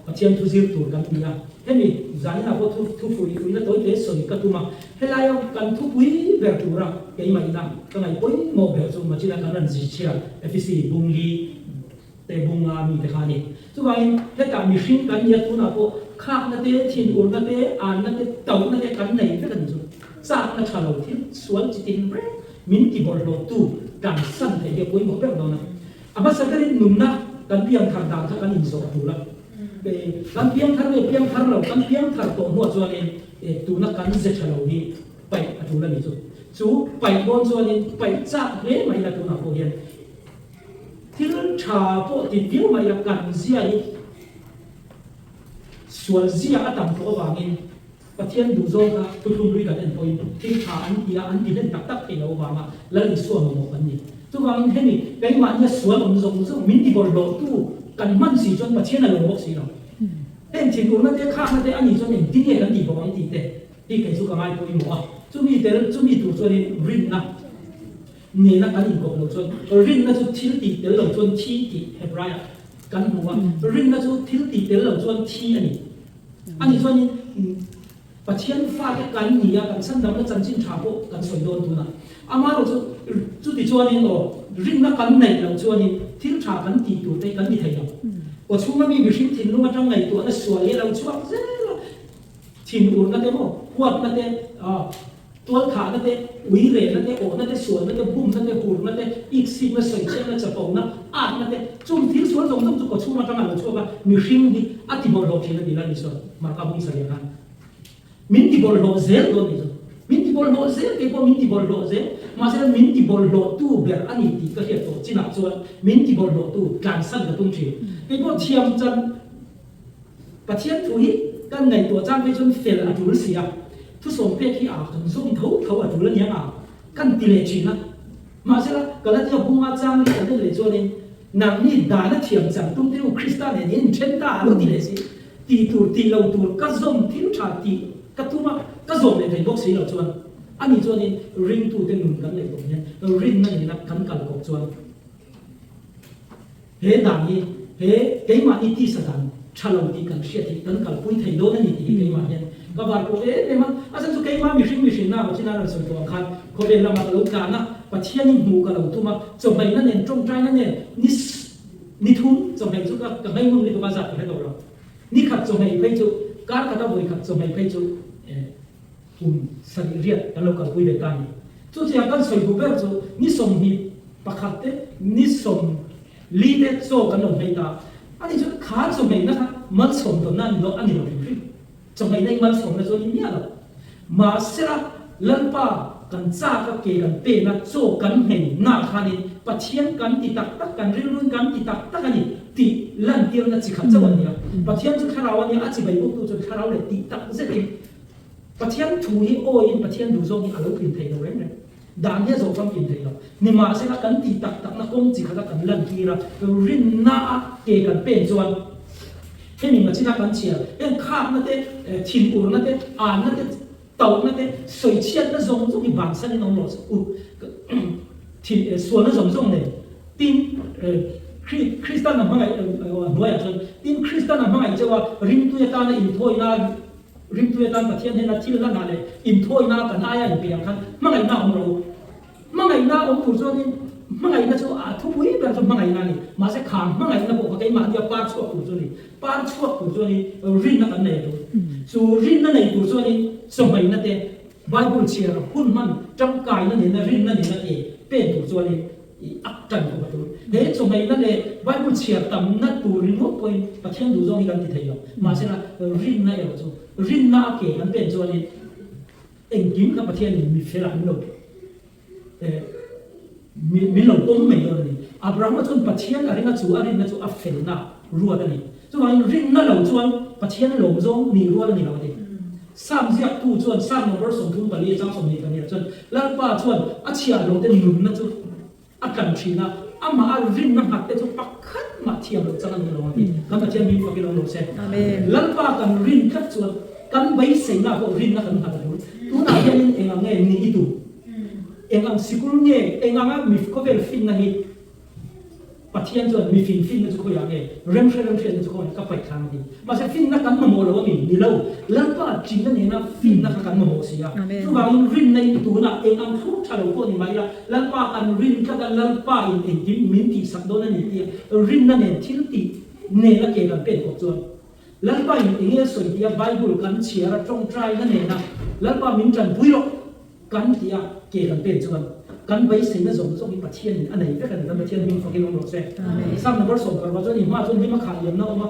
Pathian thu zir tur kan ni a. Hemi zaninah pawh thu thu fuih fuihna tawi te sawi ka tum a, helaia kan thupui ber tura keimah ina ka ngaih pawimawh ber chu Machina kan rawn zirchhia Efisi Bungli te bunga mite kha a ni. Chuvangin hetah mihring kan nia tunah pawh khakna te, thinurna te, anna te, tauhna te kan nei vek a ni chu. Chakna tha lo thil sual chi tin reng min ti bawlhhlawhtu tlansan theih hi a pawimawh ber dawn a. A hmasa berin nunna kan piangthar dan kha kan inzawh tur a. Kan piangthar nge piangthar lo, kan piangthar tawh hnuah chuanin tuna kan ze tha lo hi paih a tul a ni chu. Chu paih dawn chuanin paih chak hle mai ila tunah pawh hian thil tha pawh ti viau mai ila kan zia hi sual zia a tam tawh avangin Pathian duhzawng kha thuthlung hlui kan en pawhin thil tha an ti a, an ti hlen tak tak thei lo avanga Lal Isua mamawh kan ni. Chuvangin hemi keimahnia sual awm zawng zawng min ti bawlhhlawhtu kan hman si chuan Pathian a lo bawk si lo. Heng thinurna te, khakna te a nih chuan engtin nge kan tih bawk ang tih te hi kei chu ka ngai pawimawh a. Chumi tel, chumi tur chuanin rinna nena kan inkawp loh chuan rinna chu thil tih tel lo chuan thi tih Hebraiah kan hmu a, rinna chu thil tih tel lo chuan thi a ni. Ani chuanin Pathian fate kan ni a, kan chhandamna chanchin tha pawh kan sawi dawn tunah. Amaherawh chu chuti chuanin aw, rinna kan neih loh chuanin thil tha kan tih tur te kan ti thei lo. Aw chhunga mi mihring thinlung atang ngaihtuahna sual hi a lo chhuak zel a, thinurna te maw, huatna te, Tualthahna te, ui rehna te, awhna te, sualna te, bumna te, hurna te, iksikna, sawichhiatna, chapona, atna te, chung thil sual zawng zawng chu kawchhung atanga lo chhuak a, mihring hi a ti bawlhhlawh thin a ti la ni sawn Marka bung sarih khan min ti bawlhhlawh zel dawn ni chu. Min ti bawlhhlawh zel, kei pawh min ti bawlhhlawh zel, mahse min ti bawlhhlawh tu ber a ni tih ka hriat tawh chinah chuan min ti bawlhhlawh tu tlansan ka tum thin. Kei pawh thiam chan Pathian thu hi kan ngaihtuah chang phei chuan fel a tul si a, thusawm pek hi a kan zawm tho tho a tul aniang a, kan ti leh thin a. Mahsela, Galatia bunga chang hi kan en leh chuanin, Nangni dana thiam chang tum te u Krista nen in inthen ta a lo ti leh si. Tih tur tih lo tur ka zawm thil tha tih ka tum a, ka zawm leh thei bawk si lo chuan, ani chuanin ringtute nun kan leh tawh hian rinna nena kan kal kawp chuan, He dan hi he keimahni tisa dan tha lo tih kan hriat hi kan kalpui thei dawn a ni tih hi keimah hian ka var pawh em em a. A chhan chu keimah mihring mihrinna a chin a rawn sawi tawh ang khan khawvel lamah ka lo tlan a, Pathianin hmuh ka lo tum a, chawhmehna nen tawngtaina nen ni ni thum chawhmeh chu ka ka ngei ngun lutuk a zat ka hre tawh lo. Ni khat chawhmeh phei chu kar khata vawi khat chawhmeh phei chu Kum sarih riat kan lo kalpui ve ta a ni. Chu chiah kan sawi duh ber chu ni 21 te, ni 40 te chaw kan lo hmei ta a ni chu kha chawhmehna kha malsawm tawnna a ni lo a ni lo hrim hrim. Chawhmehna hi malsawmna chu a ni miah lo. Mahsela Lalpa kan chak a ke kan pen a chaw kan hmei na khanin Pathian kan ti tak tak, kan rilruin kan ti tak tak a ni tih lantirna chi khat chauh a ni a. Pathian chu thlarau a nia, a chibai bawktu chuan thlarau leh tih tak zetin Pathian thu hi awiin Pathian duh zawk hi a lo tlin thei lo reng reng. Dan hi a zawh famkim thei lo. Nimahsela kan tih tak takna kawng chi khata kan lantir a, rinna a ke kan pen chuan hemi machina kan chhiar heng khakna te, thinurna te, anna te, tauhna te, sawichhiatna zawng zawng hi bansan in awm rawh se u. Thin sualna zawng zawng nen tin Kristan a hmangaih hnuaiah chuan tin Kristan a hmangaih chauh a, ringtui atana inthawina Ringtu atan Pathian hnena thil hlanah leh inthawina kan aia inpe ang khan hmangaihna a awm lo. Hmangaihna awm tur chuanin hmangaihna chu a thupui ber chu hmangaihna a ni. Mahse khang hmangaihna pawh kha keimahnia par chhuak tur chu a ni. Par chhuak tur chuanin rinna kan nei a tul. Chu rinna nei tur chuanin chawhmehna te, Bible chhiar hun hman tangkaina nena rinna nena ke pen tur chuanin I ak tan khawp a tul. He chawhmehna leh Bible chhiar tamna tur ringawt pawhin Pathian duh zawng hi kan ti thei lo. Mahsela rinna erawh chu rinna a ke kan pen chuanin engkim kha Pathianin mi felah min lo min lo pawm mai dawn a ni. Abrahama chuan Pathian a ring a, chu a rinna chu a felna ruat a ni. Chuvangin rinna lo chuan Pathian lawm zawng nih rual a ni lo a ti. Sam ziaktu chuan Sam number 34 chang 22 ah chuan Lalpa chuan a chhiahhlawhte nunna chu a tlan thin a, amah a rinna nghat te chu pakhat mah thiam loh chang a ni lo a ti. Kan Pathian min fak i lo lo se. Lalpa kan rin tlat chuan kan beiseina pawh rinna kan nghat a tul. Tunah hianin eng ang nge ni i tum? Eng ang sikul nge? Eng anga mi khawvel finna hi? Pathian chuan mi fin finna chu khawiah nge? Remhre remhriatna chu khawiah ka paih thlang a ti. Mahse finna kan mamawh lo a mi? Ni lo. Lalpa chinna nena finna kha kan mamawh si a. Chuvangin rinna in tunah eng ang thluk tha lo pawh ni mah ila, Lalpa kan rin tlat a, Lalpa in engkim min tihsak dawn a ni tia rinna nen thil tih nena ke kan pen kawp chuan Lalpa in enge a sawi tia Bible kan chhiar a tawngtaina nena Lalpa min tanpui rawh kan ti a ke kan pen chuan kan beiseina zawng zawng hi Pathian in a nei vek a ni kan Pathian hming fakin awm rawh se. Psalm number 16 chuan i hma chuan hlim a khah liamna a awm a,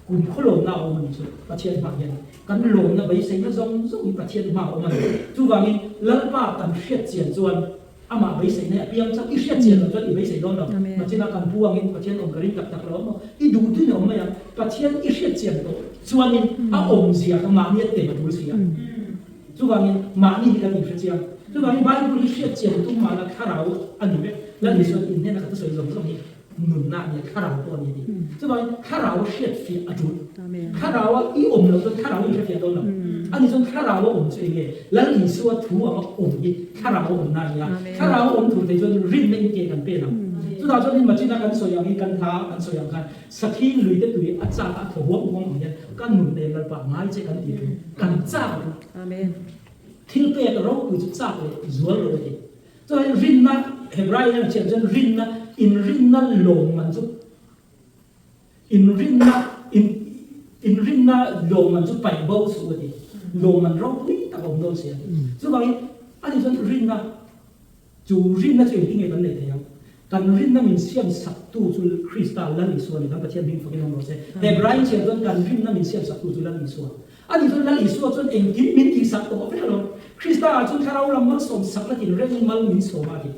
kum khaw lawmna a awm a ni chu Pathian hma hian kan lawmna beiseina zawng zawng hi Pathian hma a awm a ni. Chuvangin Lalpa kan hriat chian chuan Amah beiseina hi a piang chauh. I hriat chian loh chuan i beisei dawn lo. Machina kan pu angin Pathian awm ka ring tak tak lo maw? I duh duhin a awm mai ang. Pathian i hriat chian tawh chuanin a awmzia kha mahni a tem a tul si a. Chuvangin mahni hi kan inhre chiang. Chuvangin Bible hi hriat chian tum mahna thlarau a ni vek. Lal Isuan inhnena ka thusawi zawng zawng hi nunna a ni a, thlarau pawh a ni a ti. Chuvangin thlarau hriat fiah a tul. Thlaraua i awm loh chuan thlarau i hrefiah dawn lo. Ani chuan thlaraua awm chu eng nge? Lal Isua thu anga awm hi thlaraua awmna a ni a. Thlaraua awm tur thei chuan rinna in ke kan pen ang. Chutah chuan in machina kan sawi ang hi kan tha kan sawi ang khan sakhi lui te tui a chak a thaw huam huam ang hian kan nun nen Lalpa ngai che kan ti thu kan chak a thu. Thil pek ropui chu chak leh zual lo a ti. Chuan rinna Hebrai in a chhiar chuan rinna inrinna lawmman chu Inrinna, in, inrinna lawmman chu paih bo suh a ti. Lawmman ropui tak a awm dawn si a ti. Chuvangin, ani chuan rinna, chu rinna chu engtin nge kan neih theih ang? Kan rinna min siam saktu chu Krista Lal Isua a ni. Kan Pathian hming fakin awm rawh se. Hebrai chhiar chuan kan rinna min siam saktu chu Lal Isua. Ani chuan Lal Isua chuan engkim min tihsak tawh vek alawm. Krista ah chuan thlarau lam malsawm sakna tinrengin mal min sawm a ti.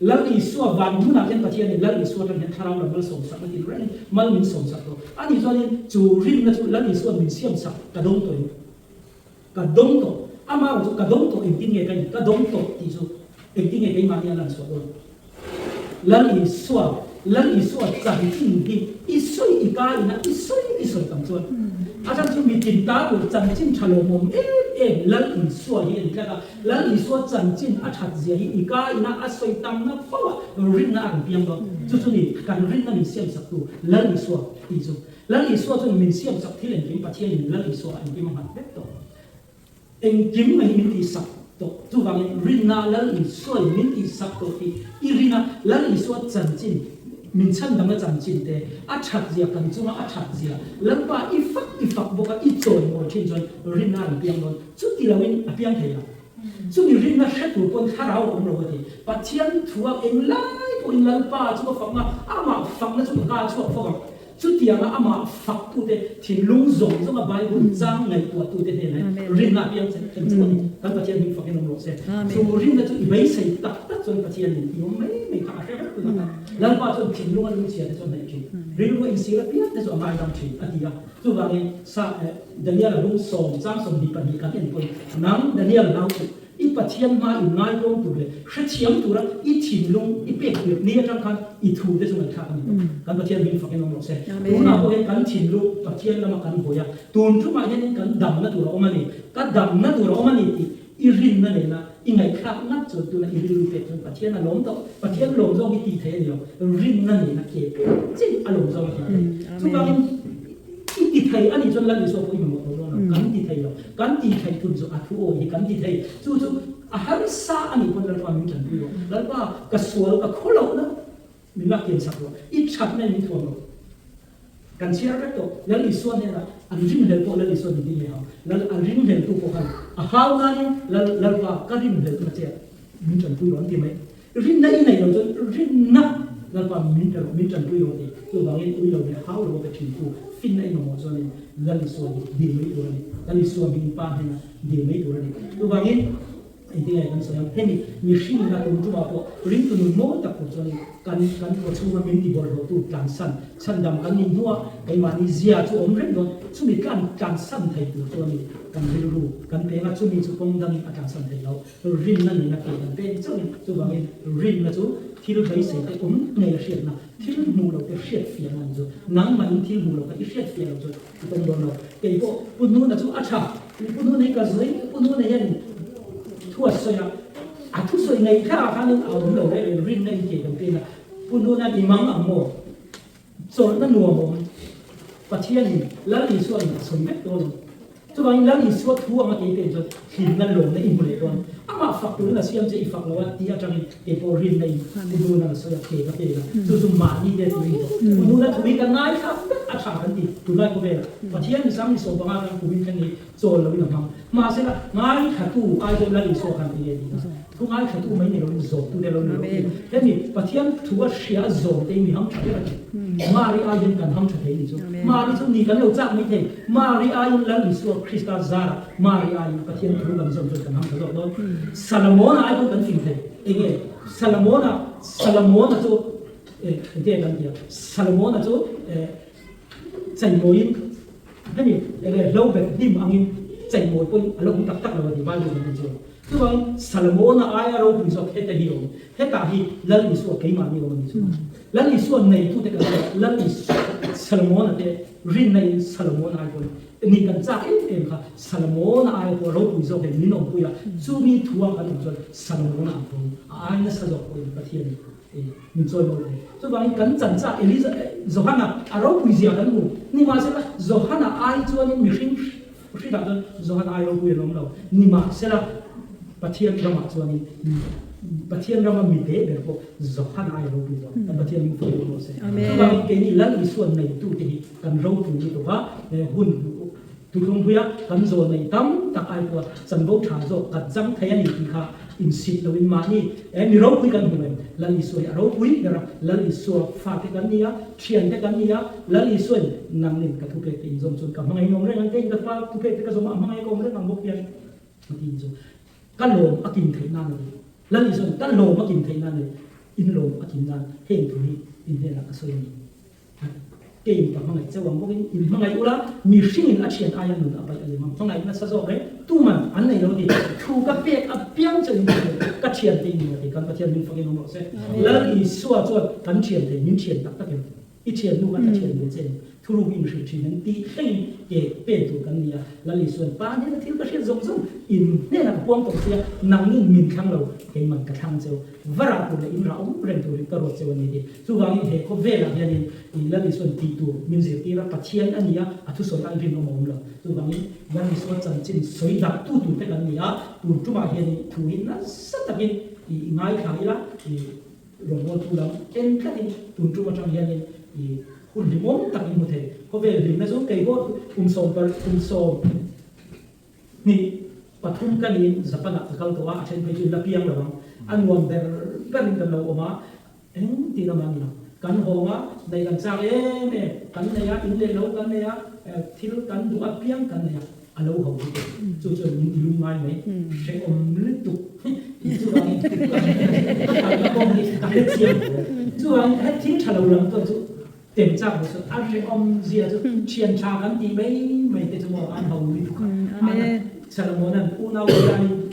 Lal Isua van hmunah hian Pathianin Lal Isua atang hian thlarau lam mal sawmsak na tin reng mal min sawmsak tawh. Ani chuanin chu rinna chu Lal Isua'n min siamsak ka dawng tawh in ka dawng tawh. Amah erawh chu ka dawng tawh engtin nge ka in ka dawng tawh tih chu engtin nge keimahni a lan chhuah dawn. Lal Isua Lal Isua chanchin hi i sawi i ka ina i sawi i sawi tam chuan a chhan chu mitin ta tur chanchin tha lawmawm em em Lal Isua hi a ni tlat a. Lal Isua chanchin a that zia hi i ka ina a sawi tamna fo a, rinna a rawn piang dawn. Chu chu ni kan rinna min siamsaktu Lal Isua tih chu. Lal Isua chuan min siamsak thil engkim Pathianin Lal Isua a engkim a nghat vek tawh. Engkim mai min tihsak tawh. Chuvangin rinna Lal Isuain min tihsak tawh tih i rin a, Lal Isua chanchin min chhandamna chanchin te a that zia kan chunga a that zia Lalpa i fak i fak bawk a, i chawimawi thin chuan rinna a rawn piang dawn. Chuti loin a piang thei lo. Chumi rinna hre tur pawn thlarau a awm lo a ti. Pathian thua englai pawhin Lalpa chu ka fakna, amah fakna chu ka ka chhuak fawk ang. Chutianga amah faktute thinlung zawng zawnga Bible chang ngaihtuahtute hnenah hian rinna a piang chen chu a ni. Kan Pathian hming fakin awm rawh se. Chu rinna chu i beisei tak tak chuan Pathianin i awm mai mai kha a hre vek tun a. Lalpa chuan thinlunga lungchhia te chu a hnaih thin. Rilru a insir apiang te chu a ngaidam thin a ti a. Chuvangin sa Daniel-a bung sawm chang 22 kan en pawhin, Nang Daniel nau chu i Pathian hma in ngaitawng tur leh hrethiam tura i thinlung i pek tirh ni atang khan i thu te chu ngaihthlak a ni tawh. Kan Pathian hming fakin awm rawh se. Tunah pawh hian kan thinlung Pathian lama kan hawi a, tun tumah hianin kan damna tur a awm a ni, ka damna tur a awm a ni tih i rinna nena i ngaihthlak ngat chuan tuna i rilru pek chuan Pathian a lawm tawh. Pathian lawm zawng hi tih theih a ni lo. Rinna nena ke pek chin a lawm zawng a tih theih. Chuvangin i ti thei a nih chuan Lal Isua pawh i mamawh tawh dawn lo. Kan ti thei lo. Kan ti theih thun chu a thu awi hi kan ti thei. Chu chu a harsa a nih pawn Lalpa min tanpui rawh. Lalpa ka sual ka khaw lohna min lak kian sak rawh. I thatna in min thuam rawh. Kan chhiar vek tawh. Lal Isua hnenah an rinhlel pawh Lal Isua min ti ngei ang. Lal a rinhleltu pawh khan a hau nanin Lal Lalpa ka rinhlelna che min tanpui rawh an ti mai. Rinna i neih loh chuan rinna Lalpa min pe rawh, min tanpui rawh tih chuvangin ui lo leh hau lo a pe thin tu finna i mamawh chuanin Lal Isua hi dil mai tur a ni. Lal Isua hming Pa hnena dil mai tur a ni. Chuvangin. Engtin nge kan sawi ang? Hemi mihring na tum tumah pawh ringtu nun mawi tak tur chuanin kan kan kawchhunga min tibawlhhlawhtu tlansan chhandam kan nih hnuah keimahni zia chu awm reng dawn. Chumi tlan tlansan thei tur chuanin kan rilru kan peng a, chumi chu kawng dangin a tlansan thei lo. Rinna nena ke kan peng chauhin chuvangin rinna chu thil beisei te awm ngei a hriatna, thil hmuh loh te hriat fiahna a ni chu. Nangmahin thil hmuh loh kha i hriat fiah loh chuan i pawm dawn lo. Kei pawh Pu Hnuna chu a tha, Pu Hnuna hi ka zawi, Pu Hnuna hian thu a sawi a, a thusawi ngaihthlakah khanin a awm lo reng reng, rinna in ke kan peng a, Pu Hnuna i mang ang maw? Chawlhna nuam awm Pathianin Lal Isua in a sawi vek dawn ang. Chuvangin Lal Isua thu anga kei pek chuan hlimna lawmna i hmu leh dawn. Amah fak turin a siam che i fak lo a tih atangin kei pawh rinna in Pu Nuna a sawi a, ke ka pek a. Chu chu mahni te thu i ni tawh. Pu Nuna thu hi ka ngaithla vek a tha kan ti tunlai khawvelah. Pathian Misang ni 15 atang kumin thleng hi chawl loin a hmang. Mahsela ngaithlatu Aizawl Lal Isua khan ti nge tih kha thu ngaithlatu mai ni loin zawmtu te lo ni lo ti. Hemi Pathian thu a hria a zawm te hi mi ham tha ber a ti. Mari ai hian kan ham tha thei ni chu. Mari chu ni kan lo chak mai thei. Mari aiin Lal Isua Krista zarah Mari aiin Pathian thu kan zawm chuan kan ham tha zawk dawn. Salamona ai pawn kan fing thei. Enge Salamona Salamona chu enge kan ti a Salamona chu Chaimawiin hemi enge hlo bet hnim angin chaimawi pawhin a lo awm tak tak lo a ti Bible kan en chuan. Chuvangin Salomona aia ropui zawk heta hi a awm. Hetah hi Lal Isua keimahni awm a ni chuan. Lal Isua neitute kan nia, Lal Isua Salomona te rinna in Salomona ai pawhin ni kan chak em em kha Salomona aia pawh ropui zawk in min awmpui a, chumi thu ang kan awm chuan Salomona ang pawhin a ai nasa zawk pawhin Pathian Min chawi mawi thei. Chuvangin kan chanchah Eliza Johana a ropui zia kan hmu. Nimahsela Johana ai chuanin mihring hrilah chuan Johana ai ropui an awm lo. Nimahsela Pathian ramah chuanin Pathian rama mi te ber pawh Johana ai ropui zawk. Kan Pathian min fuih rawh se. Chuvangin keini Lal Isuan neitute hi kan ropui lutuk a, hun Tutlungpuia kan zawl nei tam tak ai pawh chanvo tha zawk kan chang thei a ni tih kha insit loin mahni e mi ropui kan hmu em? Lal Isua hi a ropui ber a, Lal Isua fate kan ni a, thiante kan ni a, Lal Isuain nangnin ka thupek te inzawm chuan ka hmangaih in awm reng ang, keiin ka pa thupek te ka zawm a, a hmangaih ka awm reng ang bawk hian a ti in chu ka lawm a kim theih nan a ni. Lal Isuain ka lawm a kim theih nan leh in lawm a kim nan heng thu hi in hnenah ka sawi a ni. Keiin ka hmangaih chauh ang bawkin in hmangaih ula, mihringin a thian aia nun a paih a lim ang. Hmangaih nasa zawk reng tuman an nei lo ti. Thu ka pek apiang chauh in ka hmu, ka thian te in ni a ti. Kan Pathian min fakin awm rawh se. Lal Isua chuan kan thian thei, min thian tak tak em? I thian nu kha ka thian ve che em? Thuruk in hrilh thin an tih thlengin ke pen tur kan ni a. Lal Isua'n pa hnena thil ka hriat zawng zawng in hnenah ka puang tawh sia, nangin min thlang lo, keiman ka thlang cheu. Va rah tur leh in rah awm reng turin ka ruat cheu a ni tih. Chuvangin he khawvelah hianin i Lal Isua'n tih tur min zirtir a, Pathian a ni a, a thusawi ai rinawm a awm lo. Chuvangin Lal Isua chanchin sawi dak tu tur te kan ni a, tun tumah hianin thu hi nasa takin i ngaithla ila, i rawngbawltu lam en tlatin tun tum atang hianin i hun hlimawm tak in hmu thei. Khawvel hlimna chu kei pawh kum sawm kum 10, pathum ka niin Japan ah ka kal tawh a, a then phei chu in la piang lo ang. A nuam ber berin kan lo awm a, eng tih lamah ni lo. Kan hawng a, neih kan chak em em, kan nei a, in leh lo kan nei a, thil kan duh apiang kan nei a, a lo ho lutuk. Chu chuan min ti lung ngai mai, hrehawm lutuk. Chuvangin ka kalna kawng hi ka hrethiam hle. Chuvangin he thil tha lo lam pawh chu Tem chak chu a hrehawm zia chu thian tha kan tih mai mai te chu maw an ho lutuk a. Amen. Salomona'n unau hianin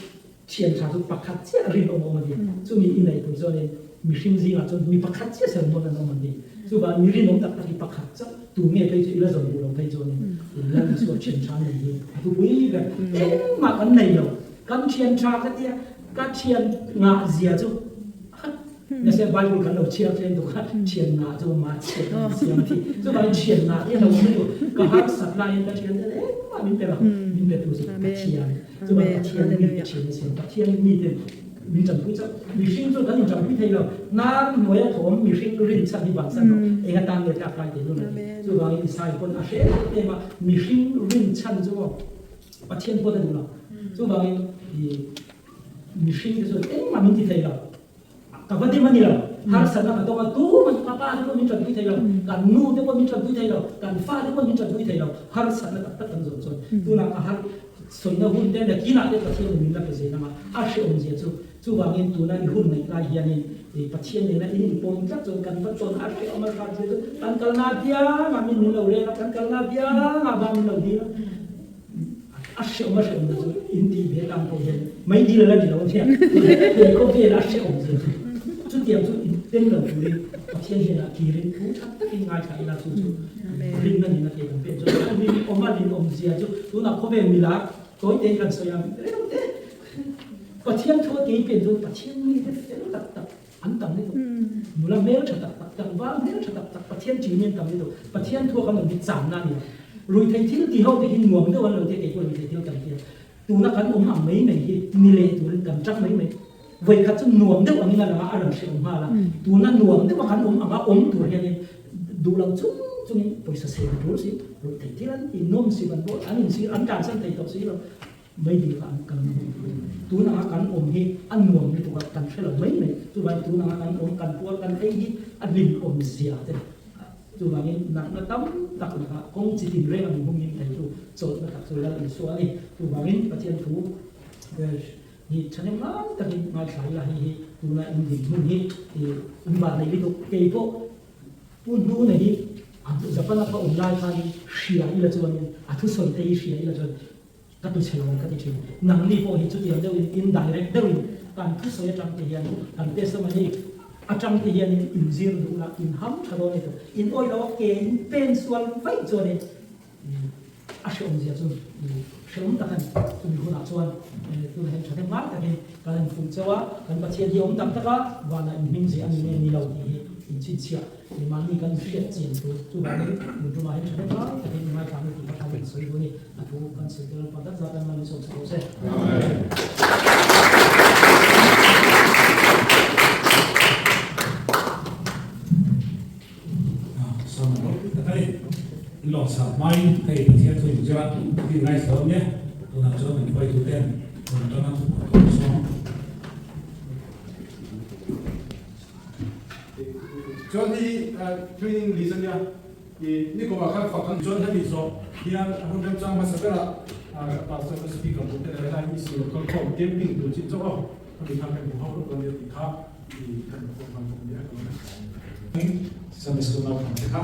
thian tha chu pakhat chiah rinawm awm a ti. Chumi i neih tur chuanin mihring zingah chuan mi pakhat chiah Salomona'n awm an ti. Chuvang mi rinawm tak tak hi pakhat chauh tu nge phei chu i la zawm duh lo phei chuanin Lal Isua thian tha nei hi a thupui ber. Engmah kan nei lo. Kan thian tha ka tia ka thian ngah zia chu Nase Bible kan lo chhiar tlem tuk a, thian ngah chu ma chhiat an siam a thi. Chuvangin thian ngah hi a lo awm lutuk. Ka harsat laiin ka thian ten engmah min pe lo, min pe tu chu Pathian. Chuvang Pathian mi te thian a siam. Pathian mi ten min tanpui chauh. Mihring chu kan intanpui thei lo. Nan hnuaia thawm mihring rinchhan hi bansan rawh. Eng atan nge tlak lai teh lul a ti. Chuvangin Isai pawn a hre em em a, mihring rinchhan chu maw Pathian pawn a duh lo. Chuvangin mihring te chuan engmah min ti thei lo. Ka va dim a ni lo. Harsatna ka tawng a, tu man ka pa te pawh min tanpui thei lo, kan nu te pawh min tanpui thei lo, kan fa te pawh min tanpui thei lo. Harsatna tak tak kan zawm chuan tunah ka har sawina hun te nakinah te Pathian in min la pe zel ang a. A hrehawm zia chu chuvangin tuna i hun neih lai hianin i Pathian nena in inpawm tlat chuan kan va tawn a hrehawm a hrat zia chu kan kalna apiangah min min lo rel a, kan kalna apiangah va min lo dil a. A hrehawm a hrehawm na chu in tih ve tan pawh hian mai dil a la ni lo ania. He khawvel a hrehawm zia chu chutiang chu in pen lo turin Pathian hnenah kirin thu tha takin ngaithla ila chu chu rinna nena ke kan pen chuan a rinawm a rinawm zia chu tunah khawvel mila tawi tein kan sawi a reuh te Pathian thu a kei pen chuan Pathian mi te fel tak tak an tam ni tawh nula hmel tha tak tak tlangval hmel tha tak tak Pathian chi mi an tam ni tawh Pathian thu a kan awm hi channa a ni lo ruihtheih thil ti ho te hi nuam deuh an lo tia kei pawh ruihtheih thil kan tia tuna kan awm ang mai mai hi ni leh turin kan tang mai mai Vawikhat chu nuam deuh angin a lang a, a rawn hrehawm nghal a. Tuna nuam deuha kan awm anga awm tur hianin duh lo chung chungin pawisa sem tur si, ruih theih thil an ti, nawm si van pawh an insir, an tlansan thei tawh si lo. Mai dil kha an kal na hun tur a ni. Tun anga kan awm hi a nuam lutuk a, kan hre lo mai mai. Chuvangin tun anga kan awm, kan puar, kan ei hi a hlimawm zia te. Chuvangin natna tam tak lakah kawng chi tin reng a min hung him theitu chawlhna tak chu Lal Isua a ni. Chuvangin Pathian thu Hi thahnem ngai takin ngaithla ila hei hi tuna in din hmun hi i in van nei lutuk kei pawh pu hnuna hi a Japan a ka awm lai khanin hria ila chuanin a thusawi te hi hria ila chuan ka tu chhe lo ang ka ti thin. Nangni pawh hi chutiang deuhin indirect deuhin kan thusawi atang te hian kan testimony atang te hianin inzir duh la in ham tha dawn a ni tawh. In awih lo a ke in pen sual vaih chuanin A hrehawmzia chu hrehawm tak a ni. Chumi hunah chuan tunah hian thahnem ngai takin kan han fuih chauh a, kan Pathian hi a awm tak tak a, vanah inhming zeh a ni nge ni lo tih hi inchhinchhiah mahni kan hriat chian tur. Chuvangin tun tumah hian thahnem ngai takin ngaithla ni tih kha kan sawi duh a ni. A thu kan sawi tel pa zat zat a, Malin sawm sak rawh se. Lawng sak hmain hei Pathian thu in zir a, hi ngaithla awm e, tunah chuan min hruaitu ten rawn tang a thuphawh tawh sawm. Chuan hei training list ania i nikumah khan fak an chuan hemi zawh hian a hun remchang hmasa berah pastor ka speaker tur te leh helai hi si local khawm camping tur chin chauh a hemi khan kan hmu ho rawk ania tih kha i kan hmu khawm bawk ania ka lo Sunday school naupang te kha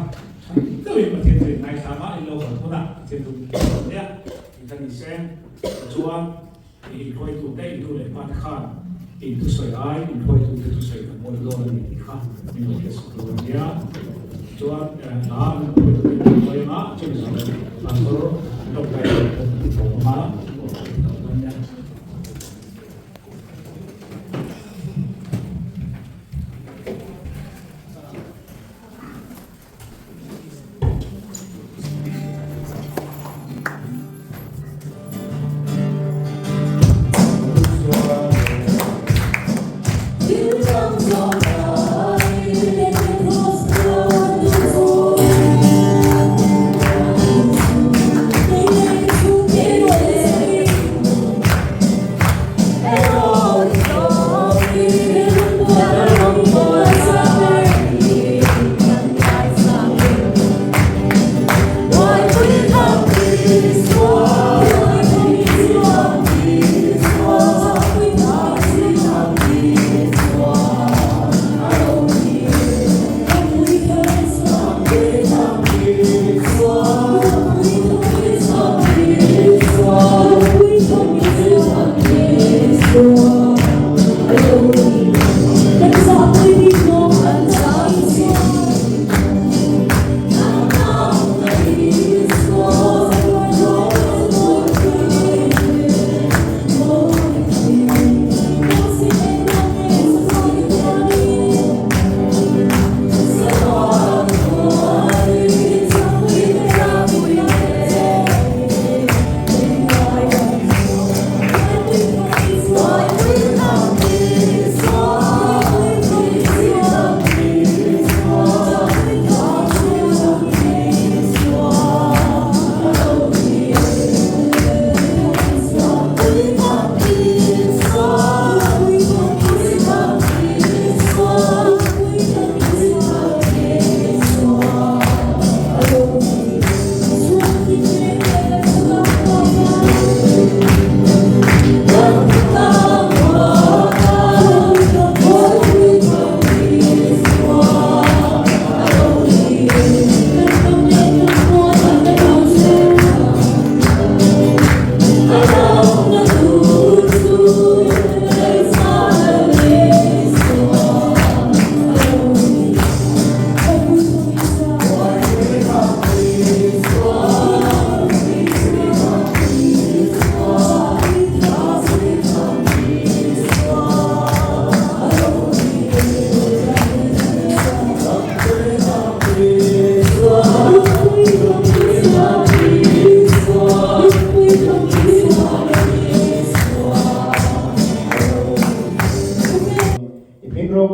than deuhin Pathian chu in ngaithla mah in lo kal hunah Pathian thu min tih nia in kha ni se chuan i inhruaitu te in nu leh pa te khan in thusawi ai inhruaitu te thusawi kan awih dawn a ni tih kha min lo hriat sak dawn nia chuan hla an hruaitu te kan hruai anga chumi zawng pastor an tawngtai anga nia.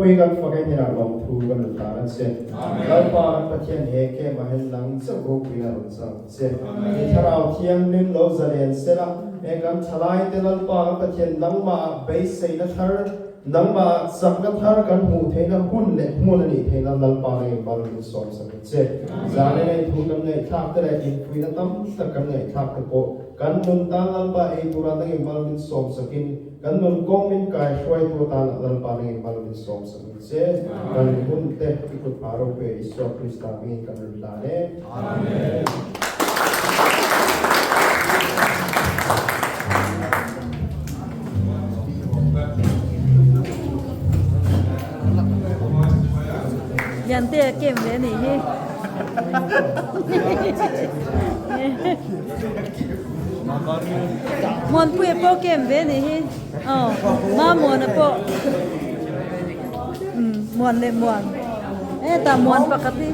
ropui kan fak e hnenah lawmthu kan rawn tan a che. Lalpa kan Pathian he camp ah hian nang chauh ropui a rawn chang che. I Thlarau Thianghlim lo zalen sela, he kan thalai te Lalpa kan Pathian nangmah ah beiseina thar, nangmah ah chakna thar kan hmuh theihna hun leh hmun a nih theihna Lalpa nangin mal min sawm sak ang che. Zan en ei thu kan ngaihthlak te leh inpuina tam tak kan ngaihthlak te pawh kan nun tan Lalpa ei tura nangin mal min sawm sakin, Kan nun kawng min kai hruaitu atan Lalpa nangin mal min sawm sak ang che. Kan hun te i kut hma ropui a Isua Krista hmingin kan rawn hlan e. Amen. Liante a kem ve anih hi. Muanpuia pawh kem ve anih hi aw Mamuana pawh umm muan leh muan hetah muan pakhat hi.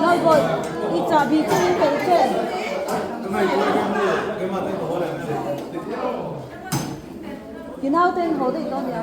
Lalbawi i chahbi chu in peih che. I naute in haw daih dawn nia.